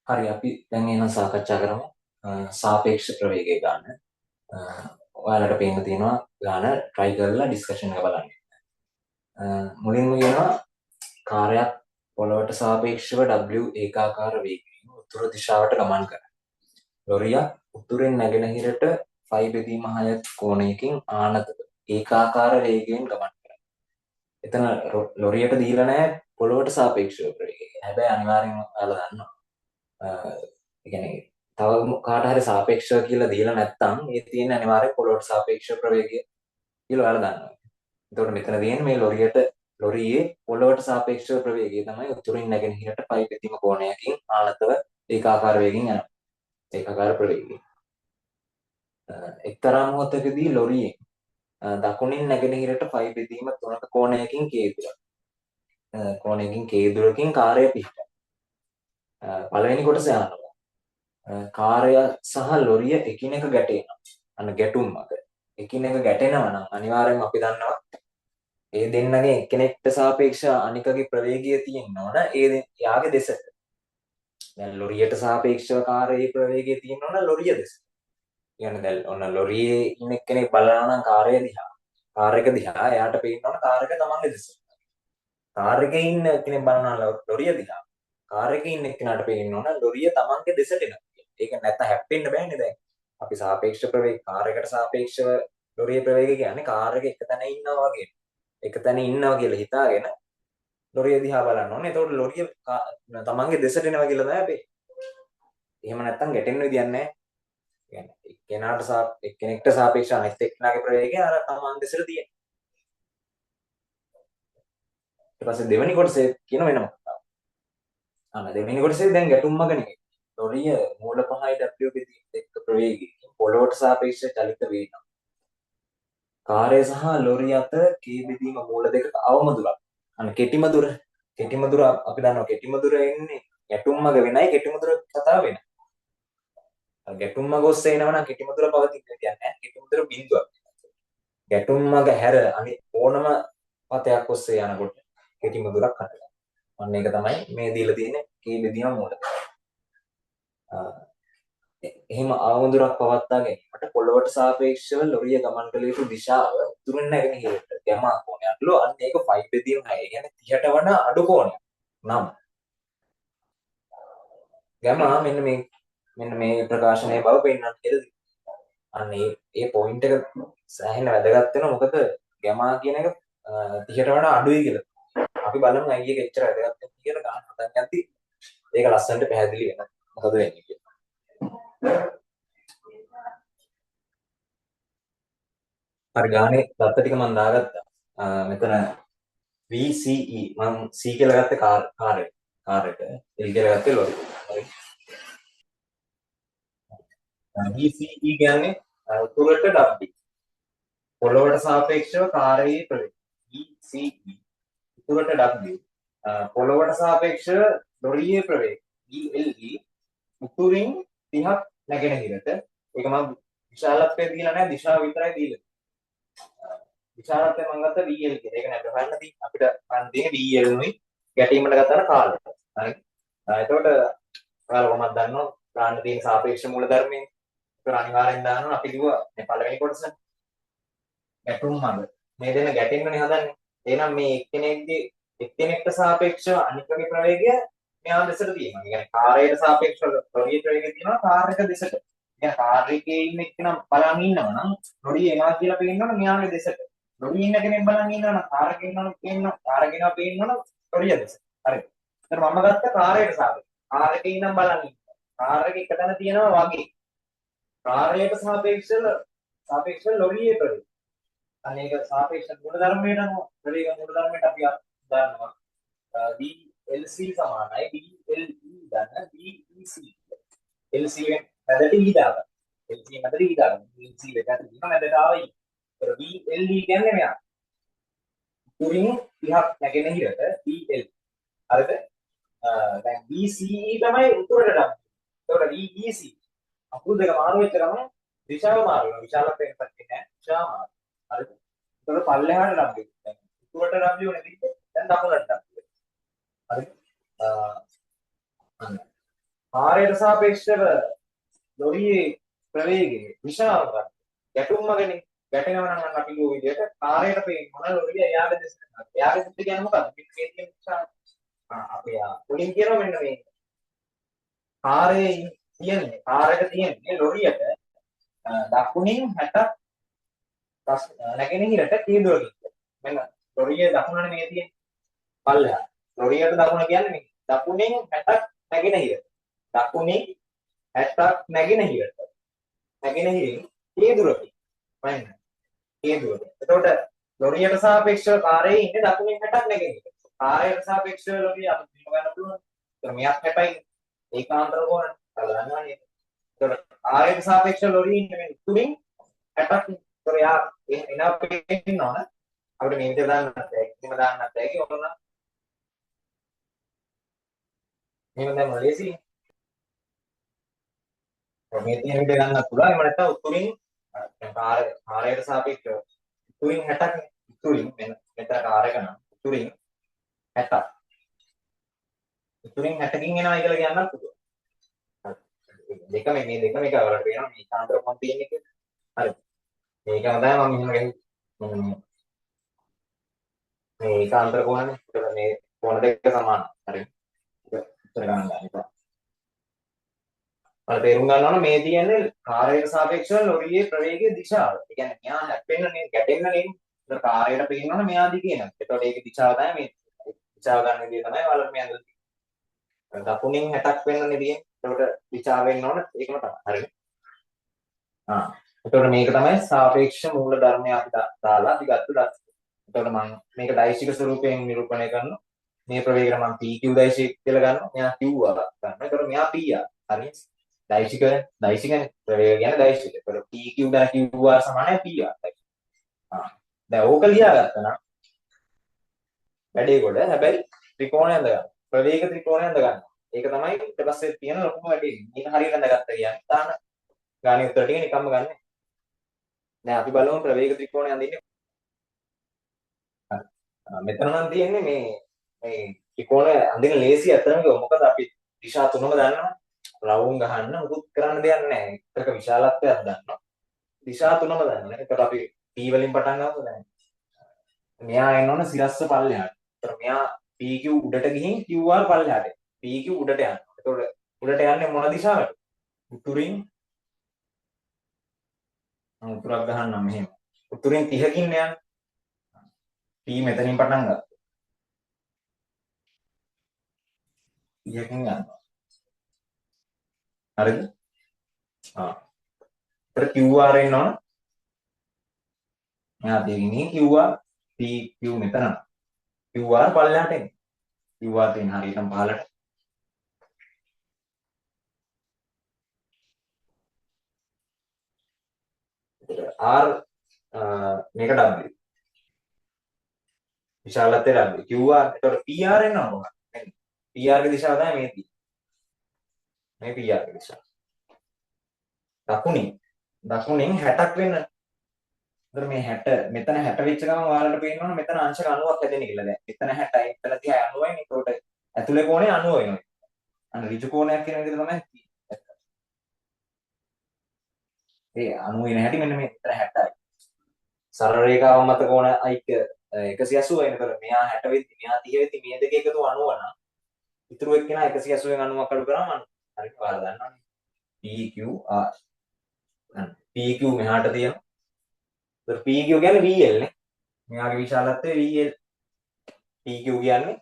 හරි, අපි දැන් එහෙනම් සාකච්ඡා කරමු සාපේක්ෂ ප්‍රවේගය ගන්න. ඔයාලට පේන්න තියෙනවා ගාන try කරලා ඩිස්කෂන් එක බලන්න. මුලින්ම කියනවා කාර්යයක් පොළවට සාපේක්ෂව W ඒකාකාර වේගයෙන් උතුරු දිශාවට ගමන් කරයි. ලොරියක් උතුරෙන් නැගෙනහිරට 5/6 කෝණයකින් ආනතව ඒකාකාර වේගයෙන් ගමන් කරයි. එතන ලොරියට දීලා නැහැ පොළවට සාපේක්ෂව ප්‍රවේගය. හැබැයි අනිවාර්යෙන්ම ඔයාලා දන්නවා. ඒ කියන්නේ තව කාට හරි සාපේක්ෂව කියලා දීලා නැත්නම් ඒ තියෙන අනිවාර්යෙන් පොළොවට සාපේක්ෂව ප්‍රවේගය කියලා ඔයාලා දන්නවා. එතකොට මෙතන තියෙන්නේ මේ ලොරියේ පොළොවට සාපේක්ෂව ප්‍රවේගය තමයි උතුරින් නැගෙනහිරට පයි බෙදීම කෝණයකින් ආනතව ඒකාකාර වේගයෙන් යනවා. ඒකාකාර ප්‍රවේගය. එක්තරා මොහොතකදී ලොරියෙන් දකුණින් නැගෙනහිරට පයි බෙදීම තුනක කෝණයකින් කේදුරක්. කෝණයකින් කේදුරකින් කාර්යය පිහිටයි. පළවෙනි කොටස යනවා. කාර්යය සහ ලොරිය එකිනෙක ගැටෙනවා. අන්න ගැටුම් මත. එකිනෙක ගැටෙනවා නම් අනිවාර්යයෙන්ම අපි දන්නවා ඒ දෙන්නගේ එක්කෙනෙක්ට සාපේක්ෂව අනිකගේ ප්‍රවේගය තියෙන්න ඕන ඒ යාගේ දෙසට. දැන් ලොරියට සාපේක්ෂව කාර්යයේ ප්‍රවේගය තියෙන්න ඕන ලොරිය දෙසට. කියන්නේ දැන් ඔන්න ලොරියේ ඉන්න එක්කෙනෙක් බලනවා නම් කාර්යය දිහා, කාර් එක දිහා එයාට පේන්න ඕන කාර් එක තමන්ගේ දෙසට. කාර් එකේ ඉන්න කෙනෙක් බලනවා ලොරිය දිහා, කාර් එකේ ඉන්න එක්කෙනාට පේන්න ඕන ලොරිය තමන්ගේ දෙසට එනවා කියලා. ඒක නැත්තම් හැප්පෙන්න බෑනේ දැන්. අපි සාපේක්ෂ ප්‍රවේග කාර් එකට සාපේක්ෂව ලොරිය ප්‍රවේගය කියන්නේ කාර් එක එක තැන ඉන්නවා වගේ. එක තැන ඉන්නවා කියලා හිතාගෙන ලොරිය දිහා බලන්න ඕනේ. එතකොට ලොරිය තමන්ගේ දෙසට එනවා කියලා තමයි පේන්නේ. එහෙම නැත්තම් ගැටෙන්න විදියක් නැහැ. කියන්නේ එක්කෙනාට එක්කෙනෙක්ට සාපේක්ෂව අනිත් එක්කෙනාගේ ප්‍රවේගය අර තමන් දෙසට තියෙනවා. ඊට පස්සේ දෙවෙනි කොටසේ කියන වෙනම කතාවක්. අන්න දෙවෙනි කොටසේ දැන් ගැටුම් මග නෙවෙයි. ලොරිය මූල 5 W බෙදීම දෙක ප්‍රවේගයකින් පොළොවට සාපේක්ෂව චලිත වෙනවා. කාර්යය සහ ලොරිය අතර K බෙදීම මූල දෙකක අවම දුරක්. අන්න කෙටිම දුර. කෙටිම දුර අපි දන්නවා කෙටිම දුර එන්නේ ගැටුම් මග වෙනයි කෙටිම දුර කතාව වෙනයි. අර ගැටුම් මග ඔස්සේ එනවා නම් කෙටිම දුර පවතින විදියක් නෑ. කෙටිම දුර බිඳුවක්. ගැටුම් මග හැර අනිත් ඕනම පතයක් ඔස්සේ යනකොට කෙටිම දුරක් හටගන්නවා. අන්න ඒක තමයි මේ දීලා තියෙන K බෙදීම මූල. එහෙම අවම දුරක් පවත්වා ගැනීමට පොළොවට සාපේක්ෂව ලොරිය ගමන් කළ යුතු දිශාව උතුරින් නැගෙනහිරට ගැමා කෝණයක්ලු. අන්න ඒක 5 බෙදීම 6. ඒ කියන්නේ 30ට වඩා අඩු කෝණයක්. නම් ගැමා මෙන්න මේ ප්‍රකාශනයේ බව පෙන්වන්න කියලා දෙනවා. අන්න ඒ පොයින්ට් එක සෑහෙන වැදගත් වෙනවා. මොකද ගැමා කියන එක 30ට වඩා අඩුයි කියලා. අපි බලමු ඇයි ඒක එච්චර වැදගත් වෙන්නේ කියලා ගාන හදන්න යද්දි ඒක ලස්සනට පැහැදිලි වෙනවා. මොකද වෙන්නේ කියලා. හරි, ගානේ දත්ත ටික මම දාගත්තා. මෙතන VCE මම C කියලා ගත්තේ කාර් එක. කාර් එක. L කියලා ගත්තේ ලොරි. හරි. VCE කියන්නේ උතුරට W. පොළොවට සාපේක්ෂව කාර්යයේ ප්‍රවේගය. VCE උතුරට W. පොළොවට සාපේක්ෂව ලොරියේ ප්‍රවේගය. VLE උතුරින් 30ක් නැගෙනහිරට. ඒක මම විශාලත්වය දීලා නැහැ, දිශාව විතරයි දීලා. විශාලත්වය මම ගත්තා VL කියලා. ඒක නෑ හොයන්න තියෙන්නේ. අපිට හොයන්න තියෙන්නේ VL නුයි ගැටීමට ගත්තාම කාලය. හරි. එතකොට ඔයාලා කොහොමද දන්නව ගන්න තියෙන සාපේක්ෂ මූල ධර්මයේ. ඒක අනිවාර්යෙන් දානවා. අපි කිව්වා මේ පළවෙනි කොටස ගැටුම් මඟ. මේ දෙන්න ගැටෙන්නනේ හදන්නේ. එහෙනම් මේ එක්කෙනෙක්ට සාපේක්ෂව අනිකගේ ප්‍රවේගය මෙහා දෙසට තියෙනවා. ඒ කියන්නේ කාර්යයට සාපේක්ෂව ලොරියේ ප්‍රවේගය තියෙනවා කාර් එක දෙසට. ඒ කියන්නේ කාර් එකේ ඉන්න එක්කෙනා බලන් ඉන්නවා නම් ලොරිය එනවා කියලා පේනවනම් මෙහාගේ දෙසට. ලොරියේ ඉන්න කෙනෙක් බලන් ඉන්නවා නම් කාර් එකේ ඉන්නවනම් පේනවා. කාර් එකේ ඉන්නවා පේනවනම් ලොරිය දෙසට. හරි. එතන මම ගත්ත කාර්යයට සාපේක්ෂව. කාර් එකේ ඉන්නම් බලන් ඉන්නවා. කාර් එක එක තැන තියෙනවා වගේ. කාර්යයට සාපේක්ෂව ලොරියේ ප්‍රවේගය. අන්න ඒක සාපේක්ෂ මූල ධර්මයට අනුව ප්‍රවේග මූල ධර්මයට අපි දන්නවා VLC සමානයි VLE ධන VEC. LC මැදට E දාගන්න. LC මැදට E දාගන්න. LC දෙකට තියෙනවා මැදට ආව E. ඒතර VLE කියන්නේ මෙයා. උතුරින් 30ක් නැගෙනහිරට VL. හරිද? දැන් VCE තමයි උතුරට W. ඒතකොට VEC අකුරු දෙක මාරු වෙච්ච ගමන් දිශාව මාරු වෙනවා. විශාලත්වය වෙනසක් වෙන්නේ නැහැ. දිශාව මාරු. හරිද? ඒතකොට පල්ලෙහාට W. දැන් උතුරට W නේ තිබ්බේ. දැන් දකුණට W. හරිද? අන්න. කාරයට සාපේක්ෂව ලොරියේ ප්‍රවේගයේ දිශාව ගන්න. ගැටුම් මගනේ. ගැටෙනවා නම් අන්න අපි කියු විදිහට කාරයට පේන මොන ලොරිය එයාගේ දෙසට යනවා. එයාගේ දෙසට කියන්නේ මොකද්ද? මෙන්න මේ තියෙන දිශාව. අපි මුලින් කියනවා මෙන්න මේ කාරයේ තියෙන්නේ කාරයක තියෙන්නේ ලොරියට දකුණින් 60 නැගෙනහිරට කීදුරකින් කියලා. මෙන්න ලොරිය දකුණනේ මේ තියෙන්නේ. පල්ලෙහා. ලොරියට දකුණ කියන්නේ මේ දකුණෙන් 60ක් නැගෙනහිරට. දකුණෙන් 60ක් නැගෙනහිරට. නැගෙනහිරින් කීදුරකින්. මෙන්න කීදුරකින්. එතකොට ලොරියට සාපේක්ෂව කාරයේ ඉන්නේ දකුණෙන් 60ක් නැගෙනහිරට. කාරයට සාපේක්ෂව ලොරිය අපි මෙහෙම ගන්න පුළුවන්. එතකොට මෙයක් 60යි. ඒකාන්තර කෝණනේ. ඔයාලා දන්නවනේ ඒක. එතකොට කාරයට සාපේක්ෂව ලොරිය ඉන්නේ මේ උතුරින් 60ක්. එතකොට යා එනවා පේන්න ඕන. අපිට මේ විදිහට දාන්නත් බැහැ. එහෙම දාන්නත් බැහැ. ඕන මෙහෙම දැම්ම ලේසියි. මේ තියෙන විදිහට ගන්නත් පුළුවන්. එහෙම නැත්නම් උතුරින් දැන් කාරයට සාපේක්ෂව උතුරින් 60ක් නේ. උතුරින් මෙන්න මෙතන කාර් එක නම් උතුරින් 60ක්. උතුරින් 60කින් එනවා කියලා කියන්නත් පුළුවන්. දෙකම මේ දෙකම එක ඔයාලට පේනවා මේ ඒකාන්තර කෝණ තියෙන්නේ කියලා. හරි. මේකම තමයි මම මෙහෙම ගැහුවේ. මෙන්න මේ මේ ඒකාන්තර කෝණනේ. ඒතකොට මේ කෝණ දෙක සමානයි. හරි. ඒක උත්තර ගන්න ගන්න එපා. ඔයාලා තේරුම් ගන්න ඕන මේ තියෙන්නේ කාරයට සාපේක්ෂව ලොරියේ ප්‍රවේගයේ දිශාව. ඒ කියන්නේ මෙයා හැප්පෙන්න නේ ගැටෙන්න නේ. ඒතර කාරයට පේන්න ඕන මෙයා දිගේ එනවා. එතකොට ඒකේ දිශාව තමයි මේ දිශාව ගන්න විදිය තමයි ඔයාලට මේ ඇඳලා තියෙන්නේ. දකුණින් 60ක් වෙන්නනේ තියෙන්නේ. එතකොට දිශාව වෙන්න ඕන ඒකම තමයි. හරිද? ආ. එතකොට මේක තමයි සාපේක්ෂ මූල ධර්මය අපි දාලා අපි ගත්ත දක්ෂ. එතකොට මම මේක දෛශික ස්වරූපයෙන් නිරූපණය කරනවා. මේ ප්‍රවේගයට මම PQ දෛශික කියලා ගන්නවා. මෙයා QR ගන්නවා. එතකොට මෙයා PR. හරි. දෛශික දෛශිකනේ. ප්‍රවේග කියන්නේ දෛශික. එතකොට PQ ධන QR සමානයි PR. ආ. දැන් ඕක ලියාගත්තා නම් වැඩේ ගොඩ. හැබැයි ත්‍රිකෝණය ඇඳ ගන්න. ප්‍රවේග ත්‍රිකෝණය ඇඳ ගන්න. ඒක තමයි ඊට පස්සේ තියෙන ලොකුම වැඩේ. මේක හරියට ඇඳගත්තා කියන්නේ තාන ගානේ උත්තර ටික නිකම්ම ගන්න. දැන් අපි බලමු ප්‍රවේග ත්‍රිකෝණය අඳින්නේ. හරි. මෙතන නම් තියෙන්නේ මේ මේ ත්‍රිකෝණය අඳින ලේසි ඇත්තටම කිව්වොත්. මොකද අපි දිශා තුනම දන්නවා. රවුම් ගහන්න මුකුත් කරන්න දෙයක් නැහැ. එකක විශාලත්වයක් දන්නවා. දිශා තුනම දන්නවා. එතකොට අපි P වලින් පටන් ගමු දැන්. මෙයා එන්න ඕන සිරස්ස පල්ලෙහාට. එතකොට මෙයා PQ උඩට ගිහින් QR පල්ලෙහාට. PQ උඩට යනවා. එතකොට උඩට යන්නේ මොන දිශාවට? උතුරින් මම උතුරක් ගහන්නම් මෙහෙම. උතුරින් 30කින් යන්නේ. P මෙතනින් පටන් ගත්තා. 30කින් යනවා. හරිද? ආ. ඒතර QR එන්න ඕන. මෙහා තියෙන්නේ QR PQ මෙතන. QR පල්ලෙහාට එන්නේ. QR තියෙන හරියටම පහළට. R මේක W. විශාලත්වය W. QR එතකොට PR එන්න ඕන කොහොමද? මෙන්න. PR ගේ දිශාව තමයි මේ තියෙන්නේ. මේ PR ගේ දිශාව. දකුණින් දකුණෙන් 60ක් වෙන්න. එතකොට මේ 60 මෙතන 60 වෙච්ච ගමන් ඔයාලට පේන්න ඕන මෙතන අංශක 90ක් හැදෙන්නේ කියලා. දැන් මෙතන 60යි මෙතන 30යි 90යි නේ. එතකොට ඇතුලේ කෝණය 90 වෙනවා. අන්න ඍජු කෝණයක් කියන විදිහට තමයි තියෙන්නේ. ඒ 90 වෙන හැටි මෙන්න මේ මෙතන 60යි. සරල රේඛාව මත කෝණ අයික 180 වෙනකොට මෙයා 60 වෙද්දි මෙයා 30 වෙද්දි මේ දෙක එකතු 90 නම් ඉතුරු එක්කෙනා 180න් 90ක් අඩු කරාම 90. හරි ඔයාලා දන්නවනේ. PQR. අන්න PQ මෙහාට තියෙනවා. ඒතර PQ කියන්නේ VL නේ. මෙයාගේ විශාලත්වය VL. PQ කියන්නේ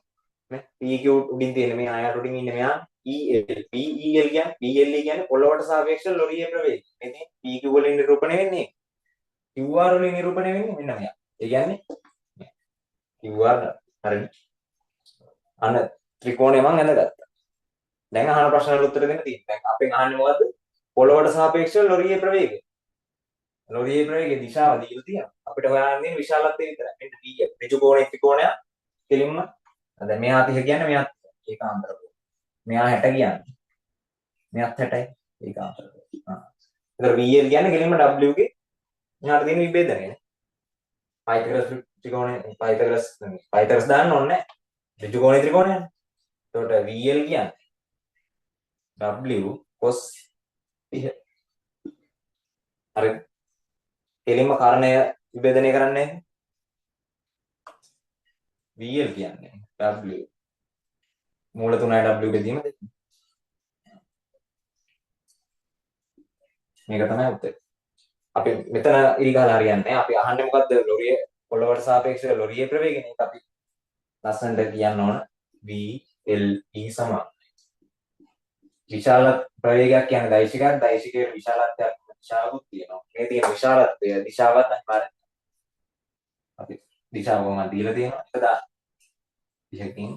නේ PQ උඩින් තියෙන මේ ආයාට උඩින් ඉන්නේ මෙයා EL. PEL කියන්නේ PLE කියන්නේ පොළොවට සාපේක්ෂව ලොරියේ ප්‍රවේගය. මේ තියෙන PQ වලින් නිරූපණය වෙන්නේ QR වලින් නිරූපණය වෙන්නේ මෙන්න මෙයා. ඒ කියන්නේ QR හරිනේ. අන්න ත්‍රිකෝණය මං ඇඳගත්තා. දැන් අහන ප්‍රශ්න වලට උත්තර දෙන්න තියෙන්නේ. දැන් අපෙන් අහන්නේ මොකද්ද? පොළොවට සාපේක්ෂව ලොරියේ ප්‍රවේගය. ලොරියේ ප්‍රවේගයේ දිශාව දීලා තියෙනවා. අපිට හොයාගන්න තියෙන විශාලත්වය විතරයි. මෙන්න PL. ඍජු කෝණේ ත්‍රිකෝණය කෙලින්ම දැන් මෙහා 30 කියන්නේ මෙයාත් ඒකාන්තර කෝණ. මෙහා 60 කියන්නේ මෙයාත් 60යි ඒකාන්තර කෝණ. ආ. ඒතර VL කියන්නේ කෙලින්ම W ගේ මෙහාට තියෙන විභේදනය නේ. පයිතගරස් ත්‍රිකෝණය පයිතගරස් නෙමෙයි. පයිතගරස් දාන්න ඕනේ නැහැ. ඍජු කෝණේ ත්‍රිකෝණයනේ. එතකොට VL කියන්නේ W cos 30. හරිද? කෙලින්ම කරණය විභේදනය කරන්නේ VL කියන්නේ W මූල 3යි W බෙදීම 2. මේක තමයි උත්තරේ. අපි මෙතන ඉරි ගහලා හරියන්නේ නැහැ. අපි අහන්නේ මොකද්ද? ලොරිය පොළවට සාපේක්ෂව ලොරියේ ප්‍රවේගනේ. ඒක අපි ලස්සනට කියන්න ඕන VLE සමානයි. විශාල ප්‍රවේගයක් කියන්නේ දෛශිකයක්, දෛශිකයේ විශාලත්වයක් දිශාවකුත් තියෙනවා. මේ තියෙන විශාලත්වය දිශාවත් අනිවාර්යෙන් අපි දිශාව කොහොමද දීලා තියෙනවා. ඒක දාන්න. දිශකින්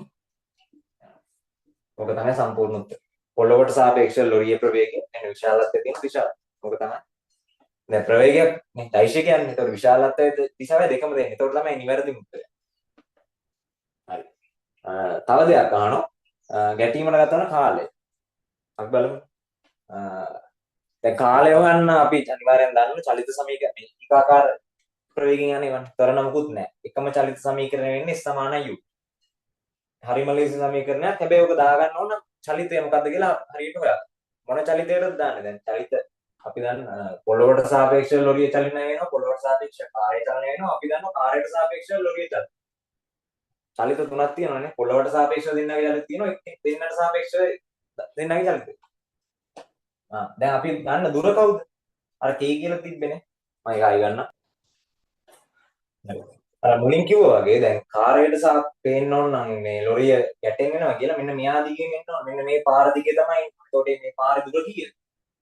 ඔක තමයි සම්පූර්ණ උත්තරය. පොළොවට සාපේක්ෂව ලොරියේ ප්‍රවේගය එන විශාලත්වයේ තියෙන දිශාව. ඔක තමයි. දැන් ප්‍රවේගයක් නේ දෛශිකයක් නේ. ඒතකොට විශාලත්වයේ දිශාවයි දෙකම දෙන්නේ. ඒතකොට තමයි නිවැරදිම උත්තරය. හරි. තව දෙයක් අහනවා. ගැටීමකට ගතවන කාලය. අපි බලමු. දැන් කාලය හොයන්න අපි අනිවාර්යෙන් දන්න චලිත සමීකරණ මේ ඒකාකාර ප්‍රවේගයෙන් යන ඒවා ත්වරණ මොකුත් නැහැ. එකම චලිත සමීකරණය වෙන්නේ S සමානයි U. හරිම ලේසි සමීකරණයක්. හැබැයි ඔක දාගන්න ඕන චලිතය මොකද්ද කියලා හරියට හොයන්න. මොන චලිතයටද දාන්නේ? දැන් චලිත අපි දන්න පොළොවට සාපේක්ෂව ලොරිය චලනය වෙනවා, පොළොවට සාපේක්ෂව කාරය චලනය වෙනවා. අපි දන්නවා කාරයට සාපේක්ෂව ලොරිය චලනය. චලිත තුනක් තියෙනවානේ. පොළොවට සාපේක්ෂව දෙන්නගේ චලිත තියෙනවා, දෙන්නට සාපේක්ෂව දෙන්නගේ චලිත. ආ දැන් අපි ගන්න දුර කවුද? අර K කියලා තිබ්බේනේ. මම ඒක ආයි ගන්න. අර මුලින් කිව්වා වගේ දැන් කාරයට පේන්න ඕන නම් මේ ලොරිය ගැටෙන්න වෙනවා කියලා මෙන්න මෙහා දිගෙන් එන්න ඕන. මෙන්න මේ පාර දිගේ තමයි. එතකොට මේ පාරේ දුර කීයද?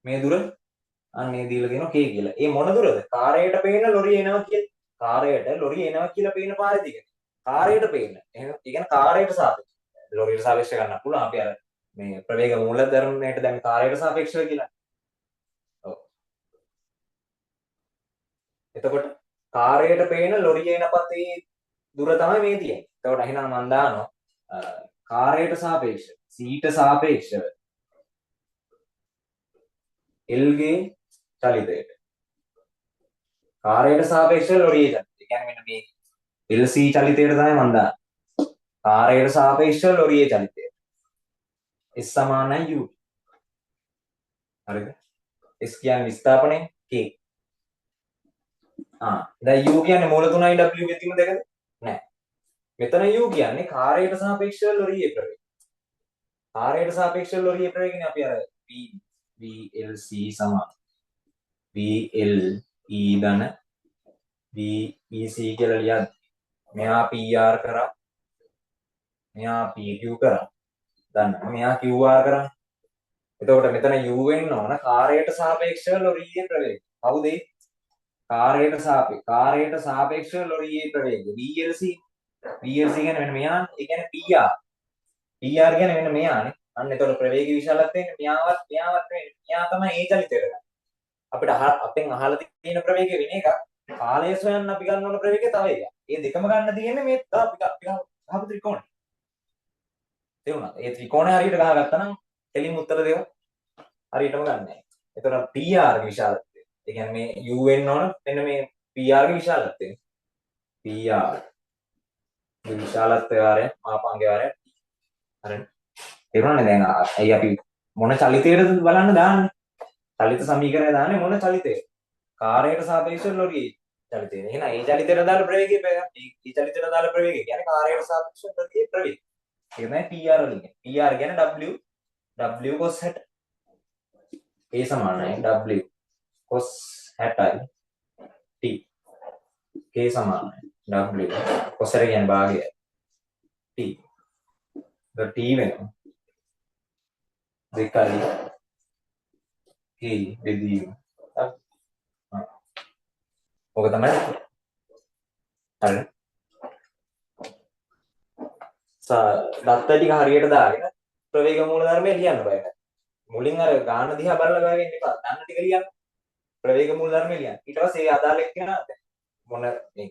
මේ දුර අන්න මේ දීලා තියෙනවා K කියලා. ඒ මොන දුරද? කාරයට පේන ලොරිය එනවා කියලා. කාරයට ලොරිය එනවා කියලා පේන පාර දිගේ. කාරයට පේන. එහෙනම් ඒ කියන්නේ කාරයට සාපේක්ෂව. ලොරියට සාපේක්ෂව ගන්න පුළුවන්. අපි අර මේ ප්‍රවේග මූල ධර්මයට දැන් කාරයට සාපේක්ෂව කියලා. ඔව්. එතකොට කාරයට පේන ලොරිය එන පතේ දුර තමයි මේ තියෙන්නේ. එතකොට එහෙනම් මම දානවා කාරයට සාපේක්ෂව C ට සාපේක්ෂව L ගේ චලිතයට. කාරයට සාපේක්ෂව ලොරියේ චලිතය. ඒ කියන්නේ මෙන්න මේ LC චලිතයට තමයි මම දාන්නේ. කාරයට සාපේක්ෂව ලොරියේ චලිතය. S සමානයි U. හරිද? S කියන්නේ විස්ථාපනය K. ආ දැන් U කියන්නේ මූල 3යි W බෙදීම දෙකද? නෑ. මෙතන U කියන්නේ කාරයට සාපේක්ෂව ලොරියේ ප්‍රවේගය. කාරයට සාපේක්ෂව ලොරියේ ප්‍රවේගයනේ අපි අර V VLC සමාන VLE ධන VEC කියලා ලියද්දි මෙහා PR කරා, මෙහා PQ කරා, දන්නවා මෙහා QR කරා. එතකොට මෙතන U වෙන්න ඕන කාරයට සාපේක්ෂව ලොරියේ ප්‍රවේගය. කවුද ඒ? කාරයට සාපේක්ෂව ලොරියේ ප්‍රවේගය. VLC VLC කියන්නේ මෙන්න මෙහා, ඒ කියන්නේ PR. PR කියන්නේ මෙන්න මෙහානේ. අන්න එතකොට ප්‍රවේග විශාලත්වය වෙන්නේ මෙහාවත් මෙහාවත් වෙන්නේ. මෙහා තමයි ඒ චලිතයට ගන්න. අපිට අපෙන් අහලා තියෙන ප්‍රවේගය වෙන එකක්. කාලය සොයන්න අපි ගන්න ඕන ප්‍රවේගය තව එකක්. ඒ දෙකම ගන්න තියෙන්නේ මේ අපි ගහපු ත්‍රිකෝණය. තේරුණාද? ඒ ත්‍රිකෝණය හරියට ගහගත්තා නම් කෙලින්ම උත්තර දෙක හරියටම ගන්න නැහැ. එතකොට PR ගේ විශාලත්වය. ඒ කියන්නේ මේ U වෙන්න ඕන මෙන්න මේ PR ගේ විශාලත්වය. PR ගේ විශාලත්වය වාරයක් මාපාංගය වාරයක්. හරිනේ. තේරුණානේ දැන් ඇයි අපි මොන චලිතයටද බලන්න දාන්නේ? චලිත සමීකරණය දාන්නේ මොන චලිතයද? කාරයට සාපේක්ෂව ලොරියේ චලිතය. එහෙනම් ඒ චලිතයට අදාළ ප්‍රවේගය ඒ චලිතයට අදාළ ප්‍රවේගය කියන්නේ කාරයට සාපේක්ෂව ලොරියේ ප්‍රවේගය. ඒක තමයි PR වලින් කියන්නේ. PR කියන්නේ W W cos 60. ඒ සමානයි W cos 60යි T. K සමානයි W cos 60 කියන්නේ භාගයයි T. ද T වෙනවා 2යි K බෙදීම. ඔක තමයි හරිනේ. දත්ත ටික හරියට දාගෙන ප්‍රවේග මූල ධර්මය ලියන්න බය නැහැ. මුලින් අර ගාන දිහා බලලා බය වෙන්න එපා. දන්න ටික ලියන්න. ප්‍රවේග මූල ධර්මය ලියන්න. ඊට පස්සේ ඒ අදාළ එක්කෙනා දැන් මොන මේ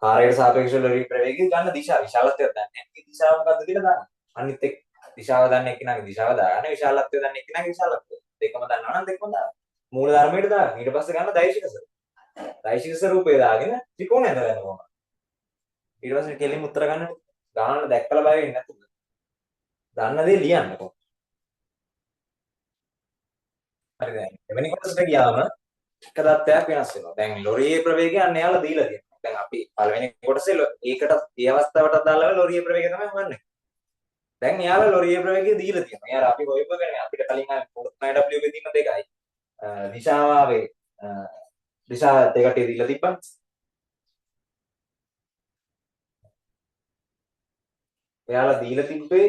කාරයට සාපේක්ෂව ලොරි ප්‍රවේගය ගන්න දිශාව විශාලත්වයක් දන්නේ නැහැ. ඒ දිශාව මොකද්ද කියලා දාන්න. අනිත් එක් දිශාව දන්න එක්කෙනාගේ දිශාව දාගන්න, විශාලත්වය දන්න එක්කෙනාගේ විශාලත්වය. දෙකම දන්නවා නම් දෙකම දාගන්න. මූල ධර්මයට දාගන්න. ඊට පස්සේ ගන්න දෛශික ස්වරූපය. දෛශික ස්වරූපය දාගෙන ත්‍රිකෝණය හදගන්න කොහොමද? ඊට පස්සේ කෙලින්ම උත්තර ගන්න. ගාන දැක්කලා බය වෙන්නේ නැතුව. දන්න දේ ලියන්න කොහොමද? හරි, දැන් දෙවෙනි කොටසට ගියාම එක දත්තයක් වෙනස් වෙනවා. දැන් ලොරියේ ප්‍රවේගය අන්න එයාලා දීලා තියෙනවා. දැන් අපි පළවෙනි කොටසේ ඒකටත් ඒ අවස්ථාවටත් දාලා ලොරියේ ප්‍රවේගය තමයි හොයන්නේ. දැන් එයාලා ලොරියේ ප්‍රවේගය දීලා තියෙනවා. එයාලා අපි හොයපු එක නෙමෙයි. අපිට කලින් ආවේ 3W බෙදීම 2යි. දිශාව ආවේ දිශා දෙකට දීලා තිබ්බනේ. එයාලා දීලා තිබ්බේ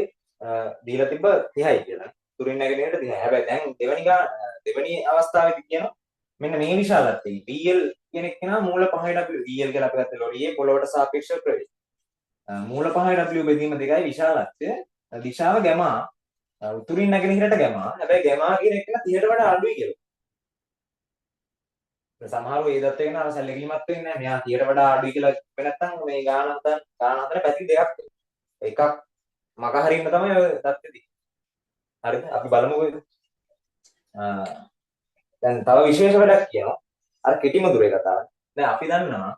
දීලා තිබ්බ 30යි කියලා. තුරින් නැගෙනහිරට 30යි. හැබැයි දැන් දෙවෙනි ගාන දෙවෙනි අවස්ථාවේදී කියනවා මෙන්න මේ විශාලත්වය VL කියන එක නා මූල 5W VL කියලා අපි ගත්ත ලොරියේ පොළොවට සාපේක්ෂව ප්‍රවේගය. මූල 5W බෙදීම 2යි විශාලත්වය. දිශාව ගැමා උතුරින් නැගෙනහිරට ගැමා. හැබැයි ගැමා කියන එක 30ට වඩා අඩුයි කියලා. සමහරව ඒ දත්ත එක නා සැලකිලිමත් වෙන්නේ නැහැ. මෙයා 30ට වඩා අඩුයි කියලා කිව්වේ නැත්නම් මේ ගාන හදන ගාන හදන පැති දෙකක් එකක් මග හරින්න තමයි ඔය දත්තේ තියෙන්නේ. හරිද? අපි බලමුකෝ ඒක. දැන් තව විශේෂ වැඩක් කියනවා. අර කෙටිම දුරේ කතාව. දැන් අපි දන්නවා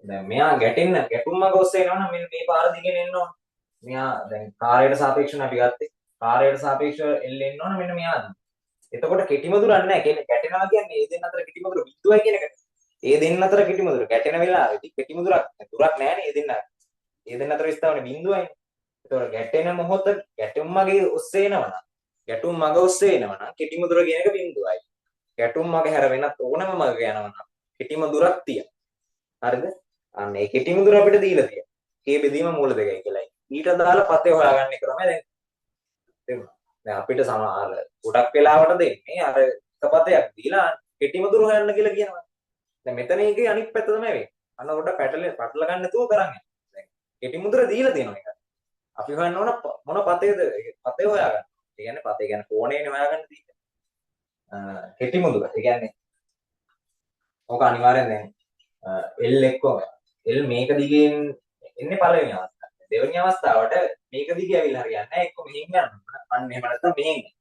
දැන් මෙයා ගැටෙන්න ගැටුම් මග ඔස්සේ එනවා නම් මෙන්න මේ පාර දිගෙන් එන්න ඕන. මෙයා දැන් කාර්යයට සාපේක්ෂව අපි ගත්තේ. කාර්යයට සාපේක්ෂව එල්ල එන්න ඕන මෙන්න මෙයා දිගේ. එතකොට කෙටිම දුරක් නැහැ. කියන්නේ ගැටෙනවා කියන්නේ ඒ දෙන්න අතර කෙටිම දුර බිඳුවයි කියන එක. ඒ දෙන්න අතර කෙටිම දුර ගැටෙන වෙලාවේදී කෙටිම දුරක් දුරක් නැහැනේ ඒ දෙන්න. ඒ දෙන්න අතර විස්තාවනේ බිඳුවයිනේ. එතකොට ගැටෙන මොහොත ගැටුම් මගේ ඔස්සේ එනවා නම් ගැටුම් මග ඔස්සේ එනවා නම් කෙටිම දුර කියන එක බිඳුවයි. ගැටුම් මග හැර වෙනත් ඕනම මගක යනවා නම් කෙටිම දුරක් තියෙනවා. හරිද? අන්න ඒ කෙටිම දුර අපිට දීලා තියෙනවා. K බෙදීම මූල දෙකයි කියලායි. ඊට අදාළ පතේ හොයාගන්න ක්‍රමය දැන් තේරුණා. දැන් අපිට සමහර ගොඩක් වෙලාවට දෙන්නේ අර එක පතයක් දීලා කෙටිම දුර හොයන්න කියලා කියනවා. දැන් මෙතන එකේ අනිත් පැත්ත තමයි වෙන්නේ. අන්න පොඩ්ඩක් පැටල ගන්න නැතුව කරන් යන්න. දැන් කෙටිම දුර දීලා තියෙනවා ඒක. අපි හොයන්න ඕන මොන පතේද? පතේ හොයාගන්න. ඒ කියන්නේ පතේ කියන්නේ කෝණේනේ හොයාගන්න තියෙන්නේ. කෙටිම දුර. ඒ කියන්නේ ඕක අනිවාර්යෙන් දැන් L එක්ක L මේක දිගෙන් එන්නේ පළවෙනි අවස්ථාවට. දෙවෙනි අවස්ථාවට මේක දිගේ ඇවිල්ලා හරියන්නේ නැහැ. එක්ක මෙහෙන් යන්න ඕන. අන්න එහෙම නැත්නම් මෙහෙන් යන්න.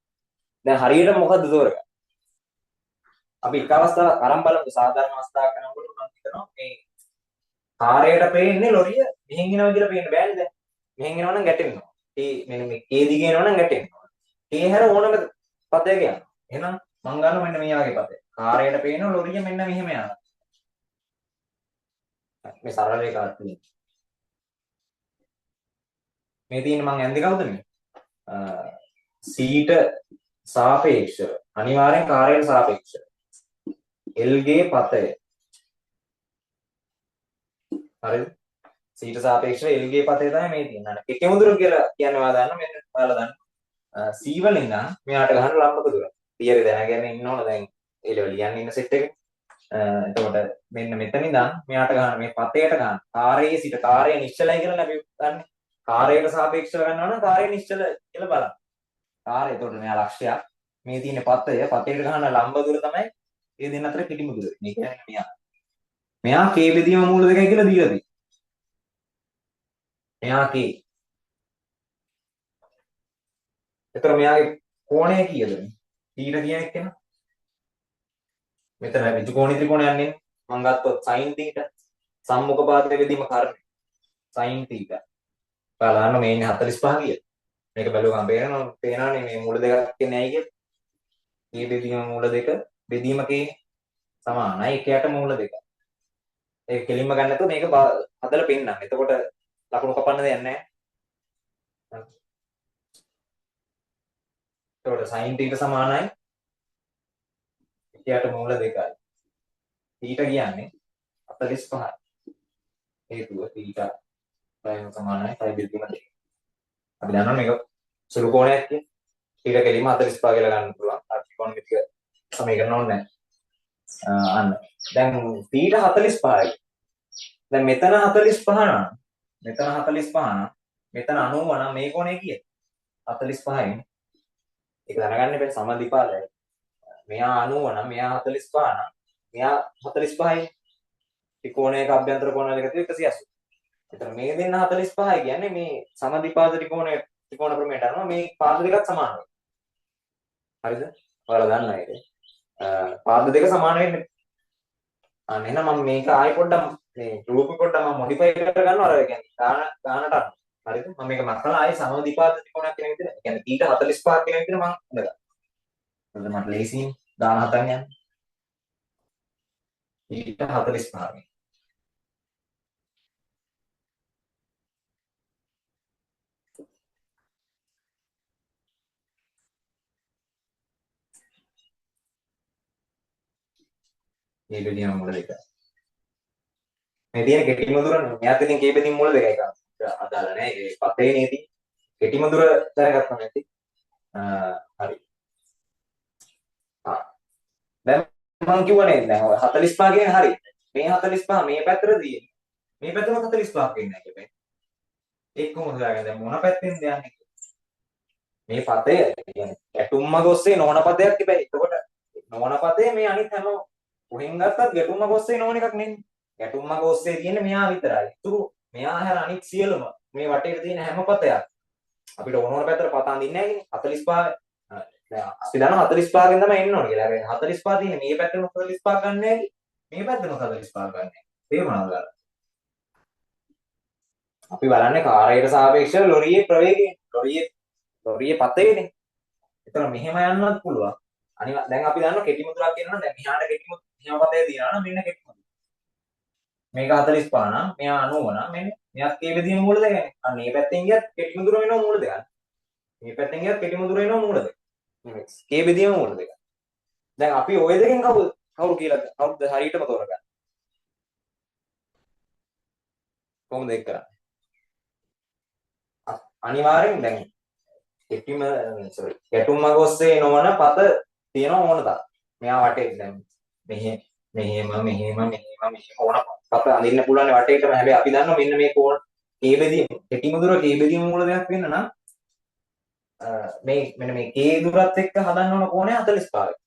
දැන් හරියට මොකද්ද තෝරගන්නේ? අපි එක අවස්ථාවක් අරන් බලමු. සාධාරණ අවස්ථාවක් කරනකොට මම හිතනවා මේ කාර්යයට පේන්නේ ලොරිය මෙහෙන් එනවා කියලා පේන්න බෑනේ දැන්. මෙහෙන් එනවා නම් ගැටෙනවා. ඒ මෙන්න මේ K දිගේ එනවා නම් ගැටෙනවා. K හැර ඕනම පදයක යනවා. එහෙනම් මං ගන්නවා මෙන්න මේ වගේ පදයක්. කාර්යයට පේන ලොරිය මෙන්න මෙහෙම යනවා. මේ සරල රේඛාවක් තියෙනවා. මේ තියෙන මං ඇන්දේ කවුද මේ? C ට සාපේක්ෂව අනිවාර්යෙන් කාර්යයට සාපේක්ෂව L ගේ පතය. හරිද? C ට සාපේක්ෂව L ගේ පතය තමයි මේ තියෙන්නේ. අන්න කෙටිම දුර කියලා කියන්නේ ඔයා දන්න මෙන්න ඔයාලා දන්න. C වලින් ඉඳන් මෙයාට ගහන ලම්බක දුර. තියරි දැනගෙන ඉන්න ඕන දැන් ඒ ලෙවල් ලියන්න ඉන්න සෙට් එක. එතකොට මෙන්න මෙතන ඉඳන් මෙයාට ගහන මේ පතයට ගහන කාර්යයේ සිට කාර්යය නිශ්චලයි කියලා අපි දන්නේ. කාර්යයට සාපේක්ෂව ගන්නවා නම් කාර්යය නිශ්චල කියලා බලන්න. කාර්යය එතකොට මෙයා ලක්ෂ්‍යයක්. මේ තියෙන පතය පතයට ගහන ලම්බ දුර තමයි ඒ දෙන්න අතර කෙටිම දුර. මේ කියන්නේ මෙයා. මෙයා K බෙදීම මූල දෙකයි කියලා දීලා තියෙනවා. මෙයා K. එතකොට මෙයාගේ කෝණය කීයද? තීටා කියන එක නේ. මෙතන ඍජු කෝණී ත්‍රිකෝණයක් නෙන්නේ. මං ගත්තොත් sin theta සම්මුඛ පාදයේ බෙදීම කර්ණය sin theta. බලන්න මේ ඉන්නේ 45 කියලා. මේක බැලුවම පේනවා පේනවනේ මේ මූල දෙකක් කියන්නේ ඇයි කියලා. K බෙදීම මූල දෙක බෙදීම K සමානයි එක යට මූල දෙක. ඒක කෙලින්ම ගන්න නැතුව මේක හදලා පෙන්නන්න. එතකොට ලකුණු කපන්න දෙයක් නැහැ. එතකොට sin θ සමානයි එක යට මූල දෙකයි. θ කියන්නේ 45යි. හේතුව θ ප්‍රයිම් සමානයි 5 බෙදීම 2. අපි දන්නවා මේක සුළු කෝණයක් කියලා. θ කෙලින්ම 45 කියලා ගන්න පුළුවන්. අර ත්‍රිකෝණමිතික සමීකරණ ඕනේ නැහැ. අන්න. දැන් θ 45යි. දැන් මෙතන 45 නම් මෙතන 45 නම් මෙතන 90 නම් මේ කෝණය කීයද? 45යි. ඒක දැනගන්න එපා සමද්විපාදයි. මෙයා 90 නම් මෙයා 45 නම් මෙයා 45යි. ත්‍රිකෝණයක අභ්‍යන්තර කෝණ දෙක තියෙ 180. එතන මේ දෙන්න 45යි කියන්නේ මේ සමද්විපාද ත්‍රිකෝණය ත්‍රිකෝණ ප්‍රමේයට අනුව මේ පාද දෙකත් සමාන වෙනවා. හරිද? ඔයාලා දන්නා ඒක. පාද දෙක සමාන වෙන්නේ. අන්න එහෙනම් මම මේක ආයෙ පොඩ්ඩක් මේ රූප පොඩ්ඩක් මම මොඩිෆයි කරගන්නවා අර කියන්නේ ගාන ගානට අනුව. හරිද? මම මේක මකලා ආයෙ සමද්විපාද ත්‍රිකෝණයක් කියන විදිහට, ඒ කියන්නේ θ 45 කියන විදිහට මම හදගන්නවා. මොකද මට ලේසියිනේ. දාන හතන් යන්නේ. ඊට 45. මේ බෙදීම මූල දෙක. මේ තියෙන කෙටිම දුර මෙයාත් ඉතින් කේ බෙදීම මූල දෙකයි කරන්නේ. අදාළ නෑ. ඒ පතේ නේ තියෙන්නේ. කෙටිම දුර දැනගත්තම ඇති. හරි. ආ දැන් මං කිව්වා නේද දැන් ඔය 45 කියන්නේ හරි. මේ 45 මේ පැත්තට තියෙන්නේ. මේ පැත්තම 45ක් වෙන්නේ නැහැ කියලා. ඒක කොහොමද හොයාගන්නේ? දැන් මොන පැත්තෙන්ද යන්නේ? මේ පතය කියන්නේ ගැටුම් මග ඔස්සේ නොවන පතයක් තිබයි. එතකොට නොවන පතේ මේ අනිත් හැම කොහෙන් ගත්තත් ගැටුම් මග ඔස්සේ නොවන එකක් නෙන්නේ. ගැටුම් මග ඔස්සේ තියෙන්නේ මෙහා විතරයි. ඉතුරු මෙහා හැර අනිත් සියලුම මේ වටේට තියෙන හැම පතයක් අපිට ඕන ඕන පැත්තට පත අඳින්නේ නැහැ නේ. 45 දැන් අපි දන්නවා 45කින් තමයි එන්න ඕන කියලා. හැබැයි 45 තියෙන්නේ මේ පැත්තෙන් 45 ගන්න නැහැ. මේ පැත්තෙන් 45 ගන්න නැහැ. තේරුණාද ඔයාලා? අපි බලන්නේ කාරයට සාපේක්ෂව ලොරියේ ප්‍රවේගය. ලොරියේ පතේනේ. එතන මෙහෙම යන්නත් පුළුවන්. අනිවා දැන් අපි දන්නවා කෙටිම දුරක් එනවා නම් දැන් මෙහාට කෙටිම මෙහා පතේ තියනවා නම් මෙන්න කෙටිම දුර. මේක 45 නම් මෙහා 90 නම් මෙන්න මෙයාත් ඒ බෙදීම මූල දෙකනේ. අන්න මේ පැත්තෙන් ගියත් කෙටිම දුර වෙනවා මූල දෙකක්. මේ පැත්තෙන් ගියත් කෙටිම දුර වෙනවා මූල දෙක. මේ කේ බෙදීම මූල දෙක. දැන් අපි ඔය දෙකෙන් කවුරු කියලාද කවුරුද හරියටම තෝරගන්නේ? කොහොමද ඒක කරන්නේ? අනිවාර්යෙන් දැන් කෙටිම සෝරි ගැටුම් මග ඔස්සේ නොවන පත තියෙනවා ඕන තරම්. මෙයා වටේ දැන් මෙහෙ මෙහෙම මෙහෙම මෙහෙම මෙහෙම ඕන පත අඳින්න පුළුවන් වටේටම. හැබැයි අපි දන්නවා මෙන්න මේ කෝණ කේ බෙදීම කෙටිම දුර කේ බෙදීම මූල දෙකක් වෙන්න නම් මේ මෙන්න මේ කේ දුරත් එක්ක හදන්න ඕන කෝණය 45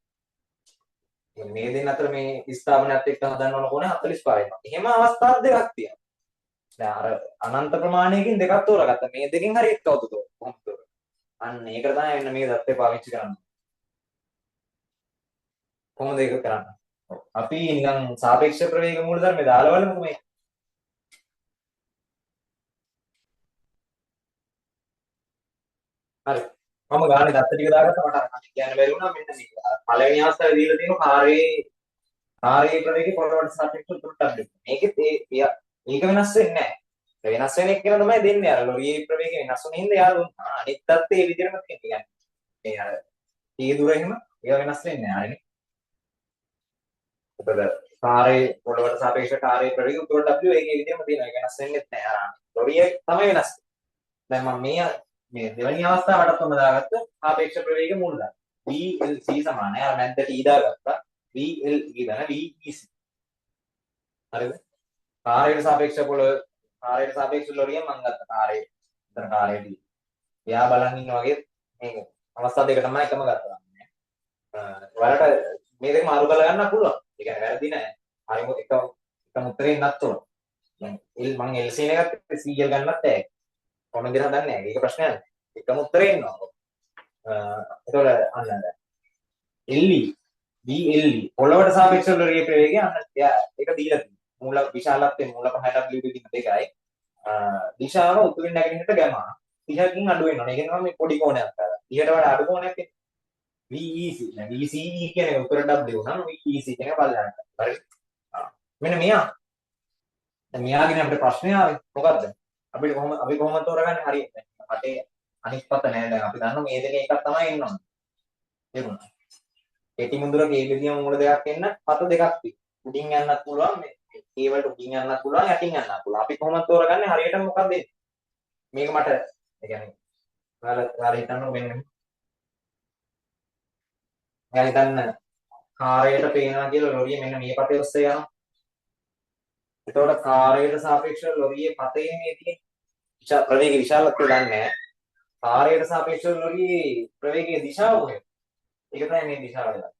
වෙනවා. මේ දෙන්න අතර මේ ස්ථාපනයත් එක්ක හදන්න ඕන කෝණය 45 වෙනවා. එහෙම අවස්ථා දෙකක් තියෙනවා. දැන් අර අනන්ත ප්‍රමාණයකින් දෙකක් තෝරාගත්තා. මේ දෙකෙන් හරි එක්කවද තෝර කොහොමද තෝරන්නේ? අන්න ඒකට තමයි මෙන්න මේ දත්තේ පාවිච්චි කරන්නේ. කොහොමද ඒක කරන්නේ? අපි නිකන් සාපේක්ෂ ප්‍රවේග මූලධර්මයේ දාලා බලමුකෝ මේක. හරි. මම ගානේ දත්ත ටික දාගත්තා මට අර කලින් කියන්න බැරි වුණා මෙන්න මේක. පළවෙනි අවස්ථාවේ දීලා තියෙන කාර්යයේ ප්‍රවේගය පොළොවට සාපේක්ෂව තුනට දෙන්න. මේකෙත් ඒ ඒක වෙනස් වෙන්නේ නැහැ. වෙනස් වෙන එක කියලා තමයි දෙන්නේ. අර ලොරියේ ප්‍රවේගය වෙනස් වුණ හින්දා යා දුන්නා. අනිත් තත්ත්වය ඒ විදිහටම තියෙනවා. කියන්නේ මේ අර තී දුර එහෙම ඒවා වෙනස් වෙන්නේ නැහැ. හරිනේ. මොකද කාර්යයේ පොළොවට සාපේක්ෂ කාර්යයේ ප්‍රවේගය උතුරට W ඒකේ විදිහටම තියෙනවා. ඒක වෙනස් වෙන්නේ නැහැ. අර ලොරිය තමයි වෙනස්. දැන් මම මේ දෙවෙනි අවස්ථාවටත් ඔන්න දාගත්ත සාපේක්ෂ ප්‍රවේග මූලධර්ම. VLC සමානයි. අර මැද්දට E දාගත්තා. VLE ධන VEC. හරිද? කාර්යයට සාපේක්ෂ පොළොව කාර්යයට සාපේක්ෂ ලොරිය මම ගත්තා. කාර්යය. එතන කාර්යයේදී. එයා බලන් ඉන්න වගේ මේක අවස්ථා දෙක තමයි එකම ගත්තා. ඔයාලට මේ දෙක මාරු කරලා ගන්න පුළුවන්. ඒ කියන්නේ වැරදි නෑ. හරිම එකම උත්තරේ ඉන්නත් ඕන. දැන් L මං LC නේ ගත්තේ CL ගන්නත් බෑ. කොහොමද හදන්නේ නෑ. ඒක ප්‍රශ්නයක් නෑ. එකම උත්තරේ ඉන්නවා. එතකොට අන්න දැන් LE VLE පොළවට සාපේක්ෂව ලොරියේ ප්‍රවේගය අන්න එයා ඒක දීලා තියෙනවා. මූල විශාලත්වයේ මූල 5 W බෙදීම දෙකයි. දිශාව උතුරින් නැගෙනහිරට ගැමා 30කින් අඩු වෙනවා. ඒ කියන්නේ මේ පොඩි කෝණයක් කරලා. 30ට වඩා අඩු කෝණයක් එන්නේ. VEC නෑ VCE කියන එක උතුරට W නම් VEC කියන එක පල්ලෙහාට. හරි. මෙන්න මෙයා. දැන් මෙයාගෙන අපිට ප්‍රශ්නේ ආවේ. මොකද්ද? අපිට කොහොම අපි කොහොමද තෝරගන්නේ? හරියට. රටේ අනිත් පත නෑ. දැන් අපි දන්නවා මේ දෙකේ එකක් තමයි එන්න ඕනේ. තේරුණා? කෙටි මුදුර කේ බෙදීම මූල දෙකක් එන්න පත දෙකක් තියෙනවා. උඩින් යන්නත් පුළුවන් මේ කේ වලට උඩින් යන්නත් පුළුවන් යටින් යන්නත් පුළුවන්. අපි කොහොමද තෝරගන්නේ හරියටම මොකක්ද එන්නේ? මේක මට ඒ කියන්නේ ඔයාලා හිතන්නකෝ මෙන්න ඔයාලා හිතන්න කාර්යයට පේනවා කියලා ලොරිය මෙන්න මේ පතේ ඔස්සේ යනවා. එතකොට කාර්යයට සාපේක්ෂව ලොරියේ පතේ මේ තියෙන ප්‍රවේග විශාලත්වය දන්නේ නැහැ. කාර්යයට සාපේක්ෂව ලොරියේ ප්‍රවේගයේ දිශාව කොහෙද? ඒක තමයි මේ දිශාව වෙලා.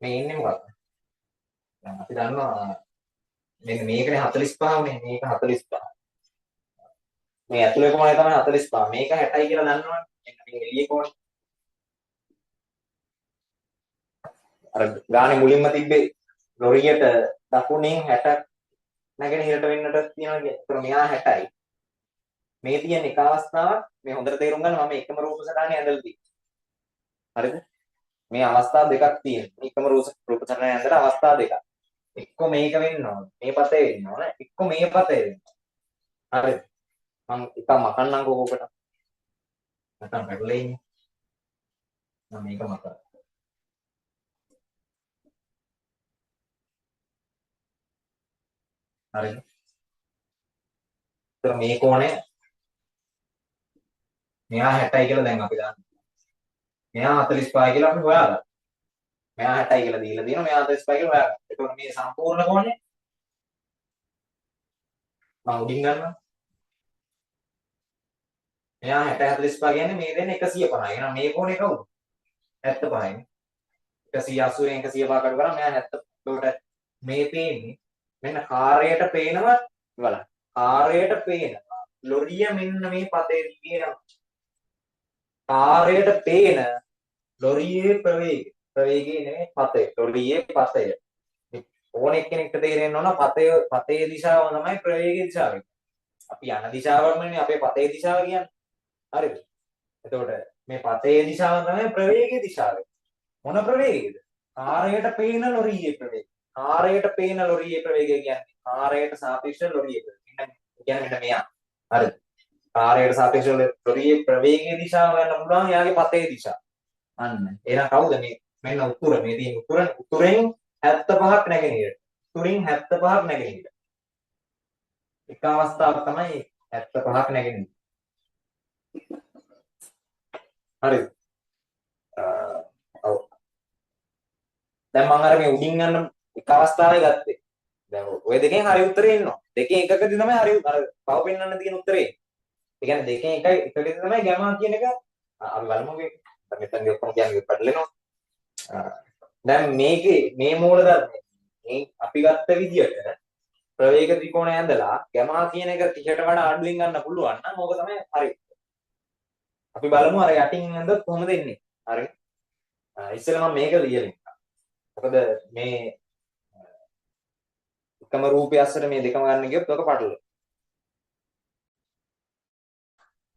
මේ ඉන්නේ මොකක්ද? දැන් අපි දන්නවා මෙන්න මේකනේ 45 උනේ. මේක 45. මේ ඇතුලේ කෝණය තමයි 45. මේක 60යි කියලා දන්නවනේ. මෙන්න මේ එළියේ කෝණය. අර ගානේ මුලින්ම තිබ්බේ ලොරියට දකුණෙන් 60 නැගෙනහිරට වෙන්නට තියනවා කියලා. ඒතර මෙහා 60යි. මේ තියෙන එක අවස්ථාවක් මේ හොඳට තේරුම් ගන්න මම එකම රූප සටහනේ ඇඳලා තියෙන්නේ. හරිද? මේ අවස්ථා දෙකක් තියෙනවා. එකම රූප චලනය ඇඳලා අවස්ථා දෙකක්. එක්ක මේක වෙන්න ඕන. මේ පතේ වෙන්න ඕන. එක්ක මේ පතේ වෙන්න ඕන. හරිද? මං එකක් මකන්නම්කෝ කෝකට. නැත්නම් පැටලෙන්නේ ඉන්නේ. මම මේක මකන්න. හරිද? ඒතර මේ කෝණය මෙහා 60යි කියලා දැන් අපි දන්නවා. මෙහා 45යි කියලා අපි හොයාගත්තා. මෙහා 60යි කියලා දීලා තියෙනවා. මෙහා 45යි කියලා හොයාගත්තා. එතකොට මේ සම්පූර්ණ කෝණය මම උඩින් ගන්නවා. මෙහා 60 45 කියන්නේ මේ දෙන්න 150යි. එහෙනම් මේ කෝණය කවුද? 75යි නේ. 180න් 105 අඩු කරා මෙහා 70. එතකොට මේ පේන්නේ මෙන්න කාර්යයට පේනවා බලන්න. කාර්යයට පේනවා ලොරිය මෙන්න මේ පතේ තියෙනවා. කාර්යයට පේන ලොරියේ ප්‍රවේගය. ප්‍රවේගය නෙමෙයි පතය. ලොරියේ පතය. ඕන එක්කෙනෙක්ට තේරෙන්න ඕන පතේ දිශාව තමයි ප්‍රවේගයේ දිශාව කියන්නේ. අපි යන දිශාවමනේ අපේ පතේ දිශාව කියන්නේ. හරිද? එතකොට මේ පතේ දිශාව තමයි ප්‍රවේගයේ දිශාව. මොන ප්‍රවේගයද? කාර්යයට පේන ලොරියේ ප්‍රවේගය. කාර්යයට පේන ලොරියේ ප්‍රවේගය කියන්නේ කාර්යයට සාපේක්ෂව ලොරියේ ප්‍රවේගය. මෙන්න කියන්නේ මෙන්න මෙයා. හරිද? කාර්යයට සාපේක්ෂව ලොරියේ ප්‍රවේගයේ දිශාව ගන්න පුළුවන් එයාගේ පතේ දිශාව. අන්න. එහෙනම් කවුද මේ? මෙන්න උතුර. මේ තියෙන උතුර උතුරෙන් 75ක් නැගෙනහිරට. උතුරින් 75ක් නැගෙනහිරට. එක අවස්ථාවක් තමයි 75ක් නැගෙනහිර. හරිද? ඔව්. දැන් මම අර මේ උඩින් යන එක අවස්ථාවේ ගත්තේ. දැන් ඔය දෙකෙන් හරි උත්තරේ එනවා. දෙකෙන් එකකදී තමයි හරි අර පව පෙන්වන්න තියෙන උත්තරේ. ඒ කියන්නේ දෙකෙන් එකයි එකකදී තමයි ගැමා කියන එක අපි බලමු මේක. දැන් මෙතනදී ඔක්කොම කියන්නේ පැටලෙනවා. දැන් මේකේ මේ මූලධර්මය මේ අපි ගත්ත විදියට ප්‍රවේග ත්‍රිකෝණය ඇඳලා ගැමා කියන එක 30ට වඩා අඩුවෙන් ගන්න පුළුවන් නම් ඕක තමයි හරි. අපි බලමු අර යටින් ඇඳොත් කොහොමද එන්නේ. හරි. ඉස්සෙල්ලා මම මේක ලියලා ඉන්නම්. මොකද මේ එකම රූපය අස්සට මේ දෙකම ගන්න ගියොත් ඔක පටලනවා.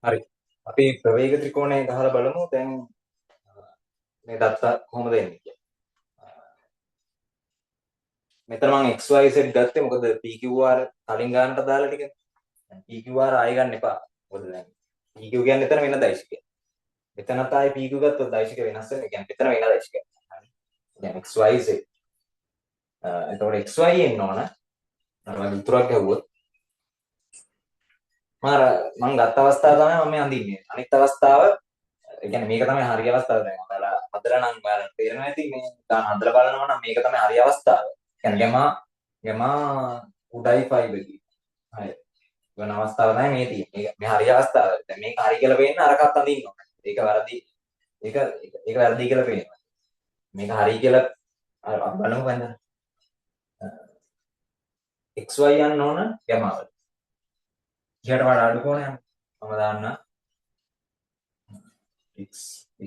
හරි. අපි ප්‍රවේග ත්‍රිකෝණය ගහලා බලමු දැන් මේ දත්ත කොහොමද එන්නේ කියලා. මෙතන මම x y z ගත්තේ මොකද PQR කලින් ගන්නට දාලා ටික. දැන් PQR ආයෙ ගන්න එපා. මොකද දැන් PQ කියන්නේ එතන වෙන දෛශිකයක්. මෙතනත් ආයෙ PQ ගත්තොත් දෛශික වෙනස් වෙනවා. ඒ කියන්නේ මෙතන වෙන දෛශිකයක්. හරි. දැන් x y z. එතකොට x y එන්න ඕන. අර වගේ උතුරක් ගැහුවොත් මම ගත්ත අවස්ථාව තමයි මම මේ අඳින්නේ. අනිත් අවස්ථාව ඒ කියන්නේ මේක තමයි හරි අවස්ථාව. දැන් ඔයාලා හදලා නම් ඔයාලට තේරෙනවා ඇති මේ ගාන හදලා බලනවා නම් මේක තමයි හරි අවස්ථාව. කියන්නේ ගැමා ගැමා උඩයි 5 එකේ. හරි. වෙන අවස්ථාව තමයි මේ තියෙන්නේ. මේක මේ හරි අවස්ථාව. දැන් මේක හරි කියලා පේන්න අරකත් අඳින්න ඕන. ඒක වැරදි. ඒක ඒක වැරදි කියලා පේනවා. මේක හරි කියලා අර අපි බලමු කොහෙන්ද. XY යන්න ඕන ගැමාවල. ඊට වඩා අඩු කෝණයක් මම දාන්න x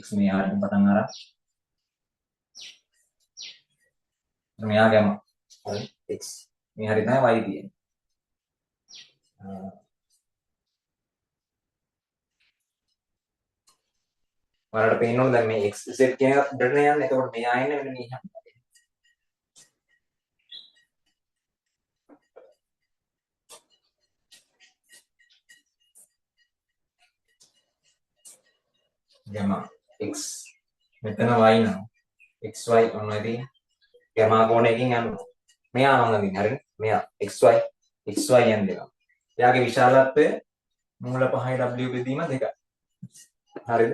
x මේ ආරෙන් පටන් අරන් මෙයා ගැමා. හරි x මේ හරි තමයි y තියෙන්නේ. ඔයාලට පේන්න ඕන දැන් මේ x z කියන එක උඩට යන්නේ. එතකොට මෙයා එන්නේ මෙන්න මේ හැම. ගැමා x මෙතන y නම් xy ඔන්න ඔය තියෙන්නේ. ගැමා කෝණයකින් යනවා. මෙයා මං අඳින්නේ හරිනේ. මෙයා xy xy යන දෙනවා. එයාගේ විශාලත්වය මූල 5 w බෙදීම 2යි. හරිද?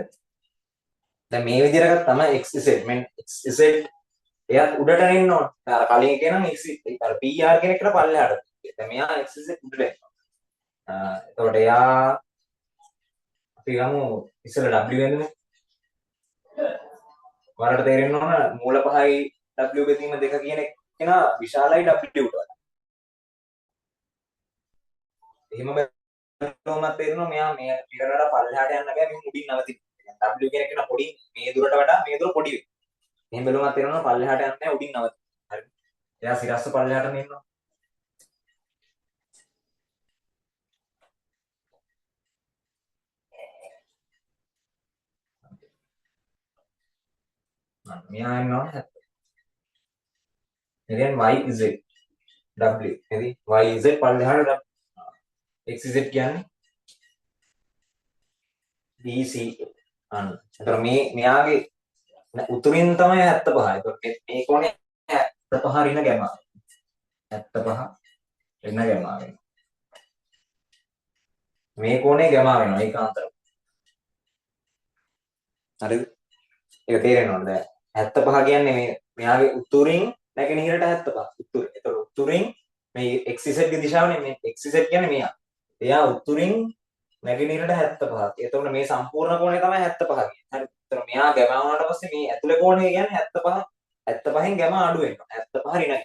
දැන් මේ විදිහට ගත්තම xz මෙන්න xz එයාත් උඩට එන්න ඕන. අර කලින් එකේ නම් x අර pr කියන එකට පල්ලෙහාට. දැන් මෙයා xz උඩට එනවා. එතකොට එයා අපි ගමු ඉස්සෙල්ලා w වෙන්නේ. ඔයාලට තේරෙන්න ඕන මූල 5 w බෙදීම 2 කියන එක විශාලයි w ට වඩා. එහෙම බැලුවම තේරෙනවා මෙයා මේකට වඩා පල්ලෙහාට යන්න බෑ මෙහෙම උඩින් නවතින. W කියන එක පොඩි මේ දුරට වඩා මේ දුර පොඩි වෙනවා. එහෙම බැලුවම තේරෙනවා පල්ලෙහාට යන්නේ නැහැ උඩින් නවතින. හරි. එයා සිරස්ස පල්ලෙහාටම එනවා. අන්න මෙයා එන්න ඕනේ 70. ඒ කියන්නේ y z w නේද? Y z පල්ලෙහාට w. X z කියන්නේ B C අන්න. එතකොට මේ මෙයාගේ උතුරින් තමයි 75. එතකොට මේ කෝණේ 75 ඍණ ගැමා. 75 ඍණ ගැමා වෙනවා. මේ කෝණේ ගැමා වෙනවා ඒකාන්තරව. හරිද? ඒක තේරෙනවද දැන්? 75 කියන්නේ මේ මෙයාගේ උතුරින් නැගෙනහිරට 75. උතුර. එතකොට උතුරින් මේ x z ගේ දිශාවනේ මේ x z කියන්නේ මෙයා. එයා උතුරින් නැගෙනහිරට 75. එතකොට මේ සම්පූර්ණ කෝණය තමයි 75 කියන්නේ. හරි. එතකොට මෙයා ගැමා වුණාට පස්සේ මේ ඇතුලේ කෝණය කියන්නේ 75 75න් ගැමා අඩු වෙනවා. 75 ඍණයි.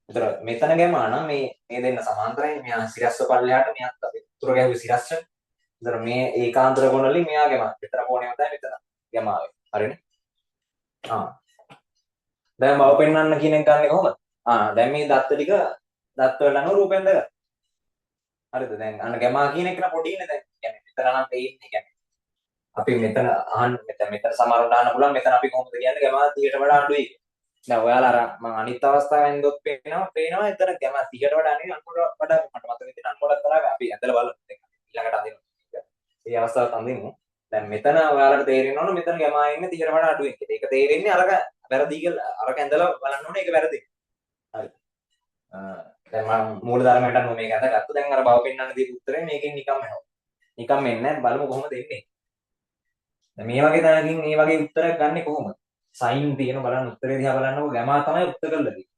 එතකොට මෙතන ගැමා නම් මේ මේ දෙන්න සමාන්තරයි. මෙයා සිරස්ස පල්ලෙහාට මෙයාත් අපි උතුර ගැහුවේ සිරස්සට. එතකොට මේ ඒකාන්තර කෝණ වලින් මෙයා ගැමා. මෙතන කෝණය තමයි මෙතන ගැමා වෙන්නේ. හරිනේ? ආ. දැන් මව පෙන්වන්න කියන එක ගන්නෙ කොහොමද? ආ දැන් මේ දත්ත ටික දත්ත වල අනුව රූපයෙන් දාගන්න. හරිද? දැන් අන්න ගැමා කියන එක න පොඩි නේ දැන්. කියන්නේ මෙතන නම් තේින්නේ. කියන්නේ අපි මෙතන අහන්න මෙතන මෙතන සමහරවල් අහන්න පුළුවන් මෙතන අපි කොහොමද කියන්නේ ගැමා 30ට වඩා අඩුයි කියලා. දැන් ඔයාලා අර මං අනිත් අවස්ථාවෙන් ඇන්දොත් පේනවා පේනවා එතන ගැමා 30ට වඩා නෙවෙයි අන්කොට වඩා මට මතක විදිහට අන්කොඩක් කරා අපි ඇඳලා බලමු. දැන් ඊළඟට අඳිනවා. ඒ අවස්ථාවත් අඳිමු. දැන් මෙතන ඔයාලට තේරෙන්න ඕන මෙතන ගැමා ඉන්නේ 30ට වඩා අඩුවෙන් කියලා. ඒක තේරෙන්නේ අරක වැරදි කියලා අරක ඇඳලා බලන්න ඕනේ ඒක වැරදි. හරි. දැන් මම මූල ධර්මයට අනුව මේක ඇඳගත්තා. දැන් අර බව පෙන්වන්න දීපු උත්තරේ මේකෙන් නිකම්ම එනවා. නිකම්ම එන්නේ නැහැ. බලමු කොහොමද එන්නේ. දැන් මේ වගේ තැනකින් මේ වගේ උත්තරයක් ගන්නෙ කොහොමද? සයින් තියෙන බලන්න උත්තරේ දිහා බලන්නකො ගැමා තමයි උත්තර කරලා තියෙන්නේ.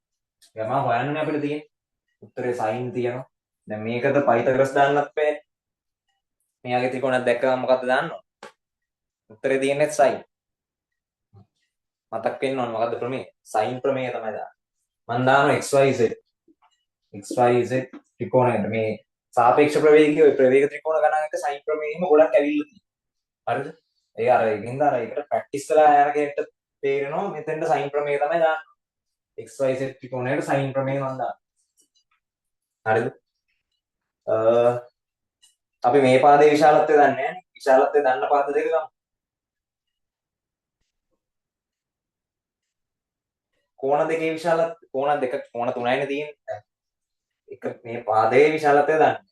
ගැමා හොයන්නනේ අපිට තියෙන්නේ. උත්තරේ සයින් තියෙනවා. දැන් මේකද පයිතගරස් දාන්නත් බෑනේ. මෙයාගේ ත්‍රිකෝණයක් දැක්කම මොකද්ද දාන්න ඕන? උත්තරේ තියෙන්නේ සයින්. මතක් වෙන්න ඕන මොකද්ද ප්‍රමේය? සයින් ප්‍රමේය තමයි දාන්නේ. මම දානවා xyz. Xyz ත්‍රිකෝණයට මේ සාපේක්ෂ ප්‍රවේගයේ ඔය ප්‍රවේග ත්‍රිකෝණ ගණන් එක සයින් ප්‍රමේයෙම ගොඩක් ඇවිල්ලා තියෙනවා. හරිද? ඒ අර ඒකින්ද අර ඒකට ප්‍රැක්ටිස් කරලා යන කෙනෙක්ට තේරෙනවා මෙතෙන්ට සයින් ප්‍රමේය තමයි දාන්නේ. Xyz ත්‍රිකෝණයට සයින් ප්‍රමේය මම දානවා. හරිද? අපි මේ පාදයේ විශාලත්වය දන්නේ නැහැ නේ. විශාලත්වය දන්න පාද දෙක ගමු. කෝණ දෙකේ විශාලත්වය කෝණ දෙක කෝණ තුනයිනේ තියෙන්නේ. එක මේ පාදයේ විශාලත්වය දන්නේ.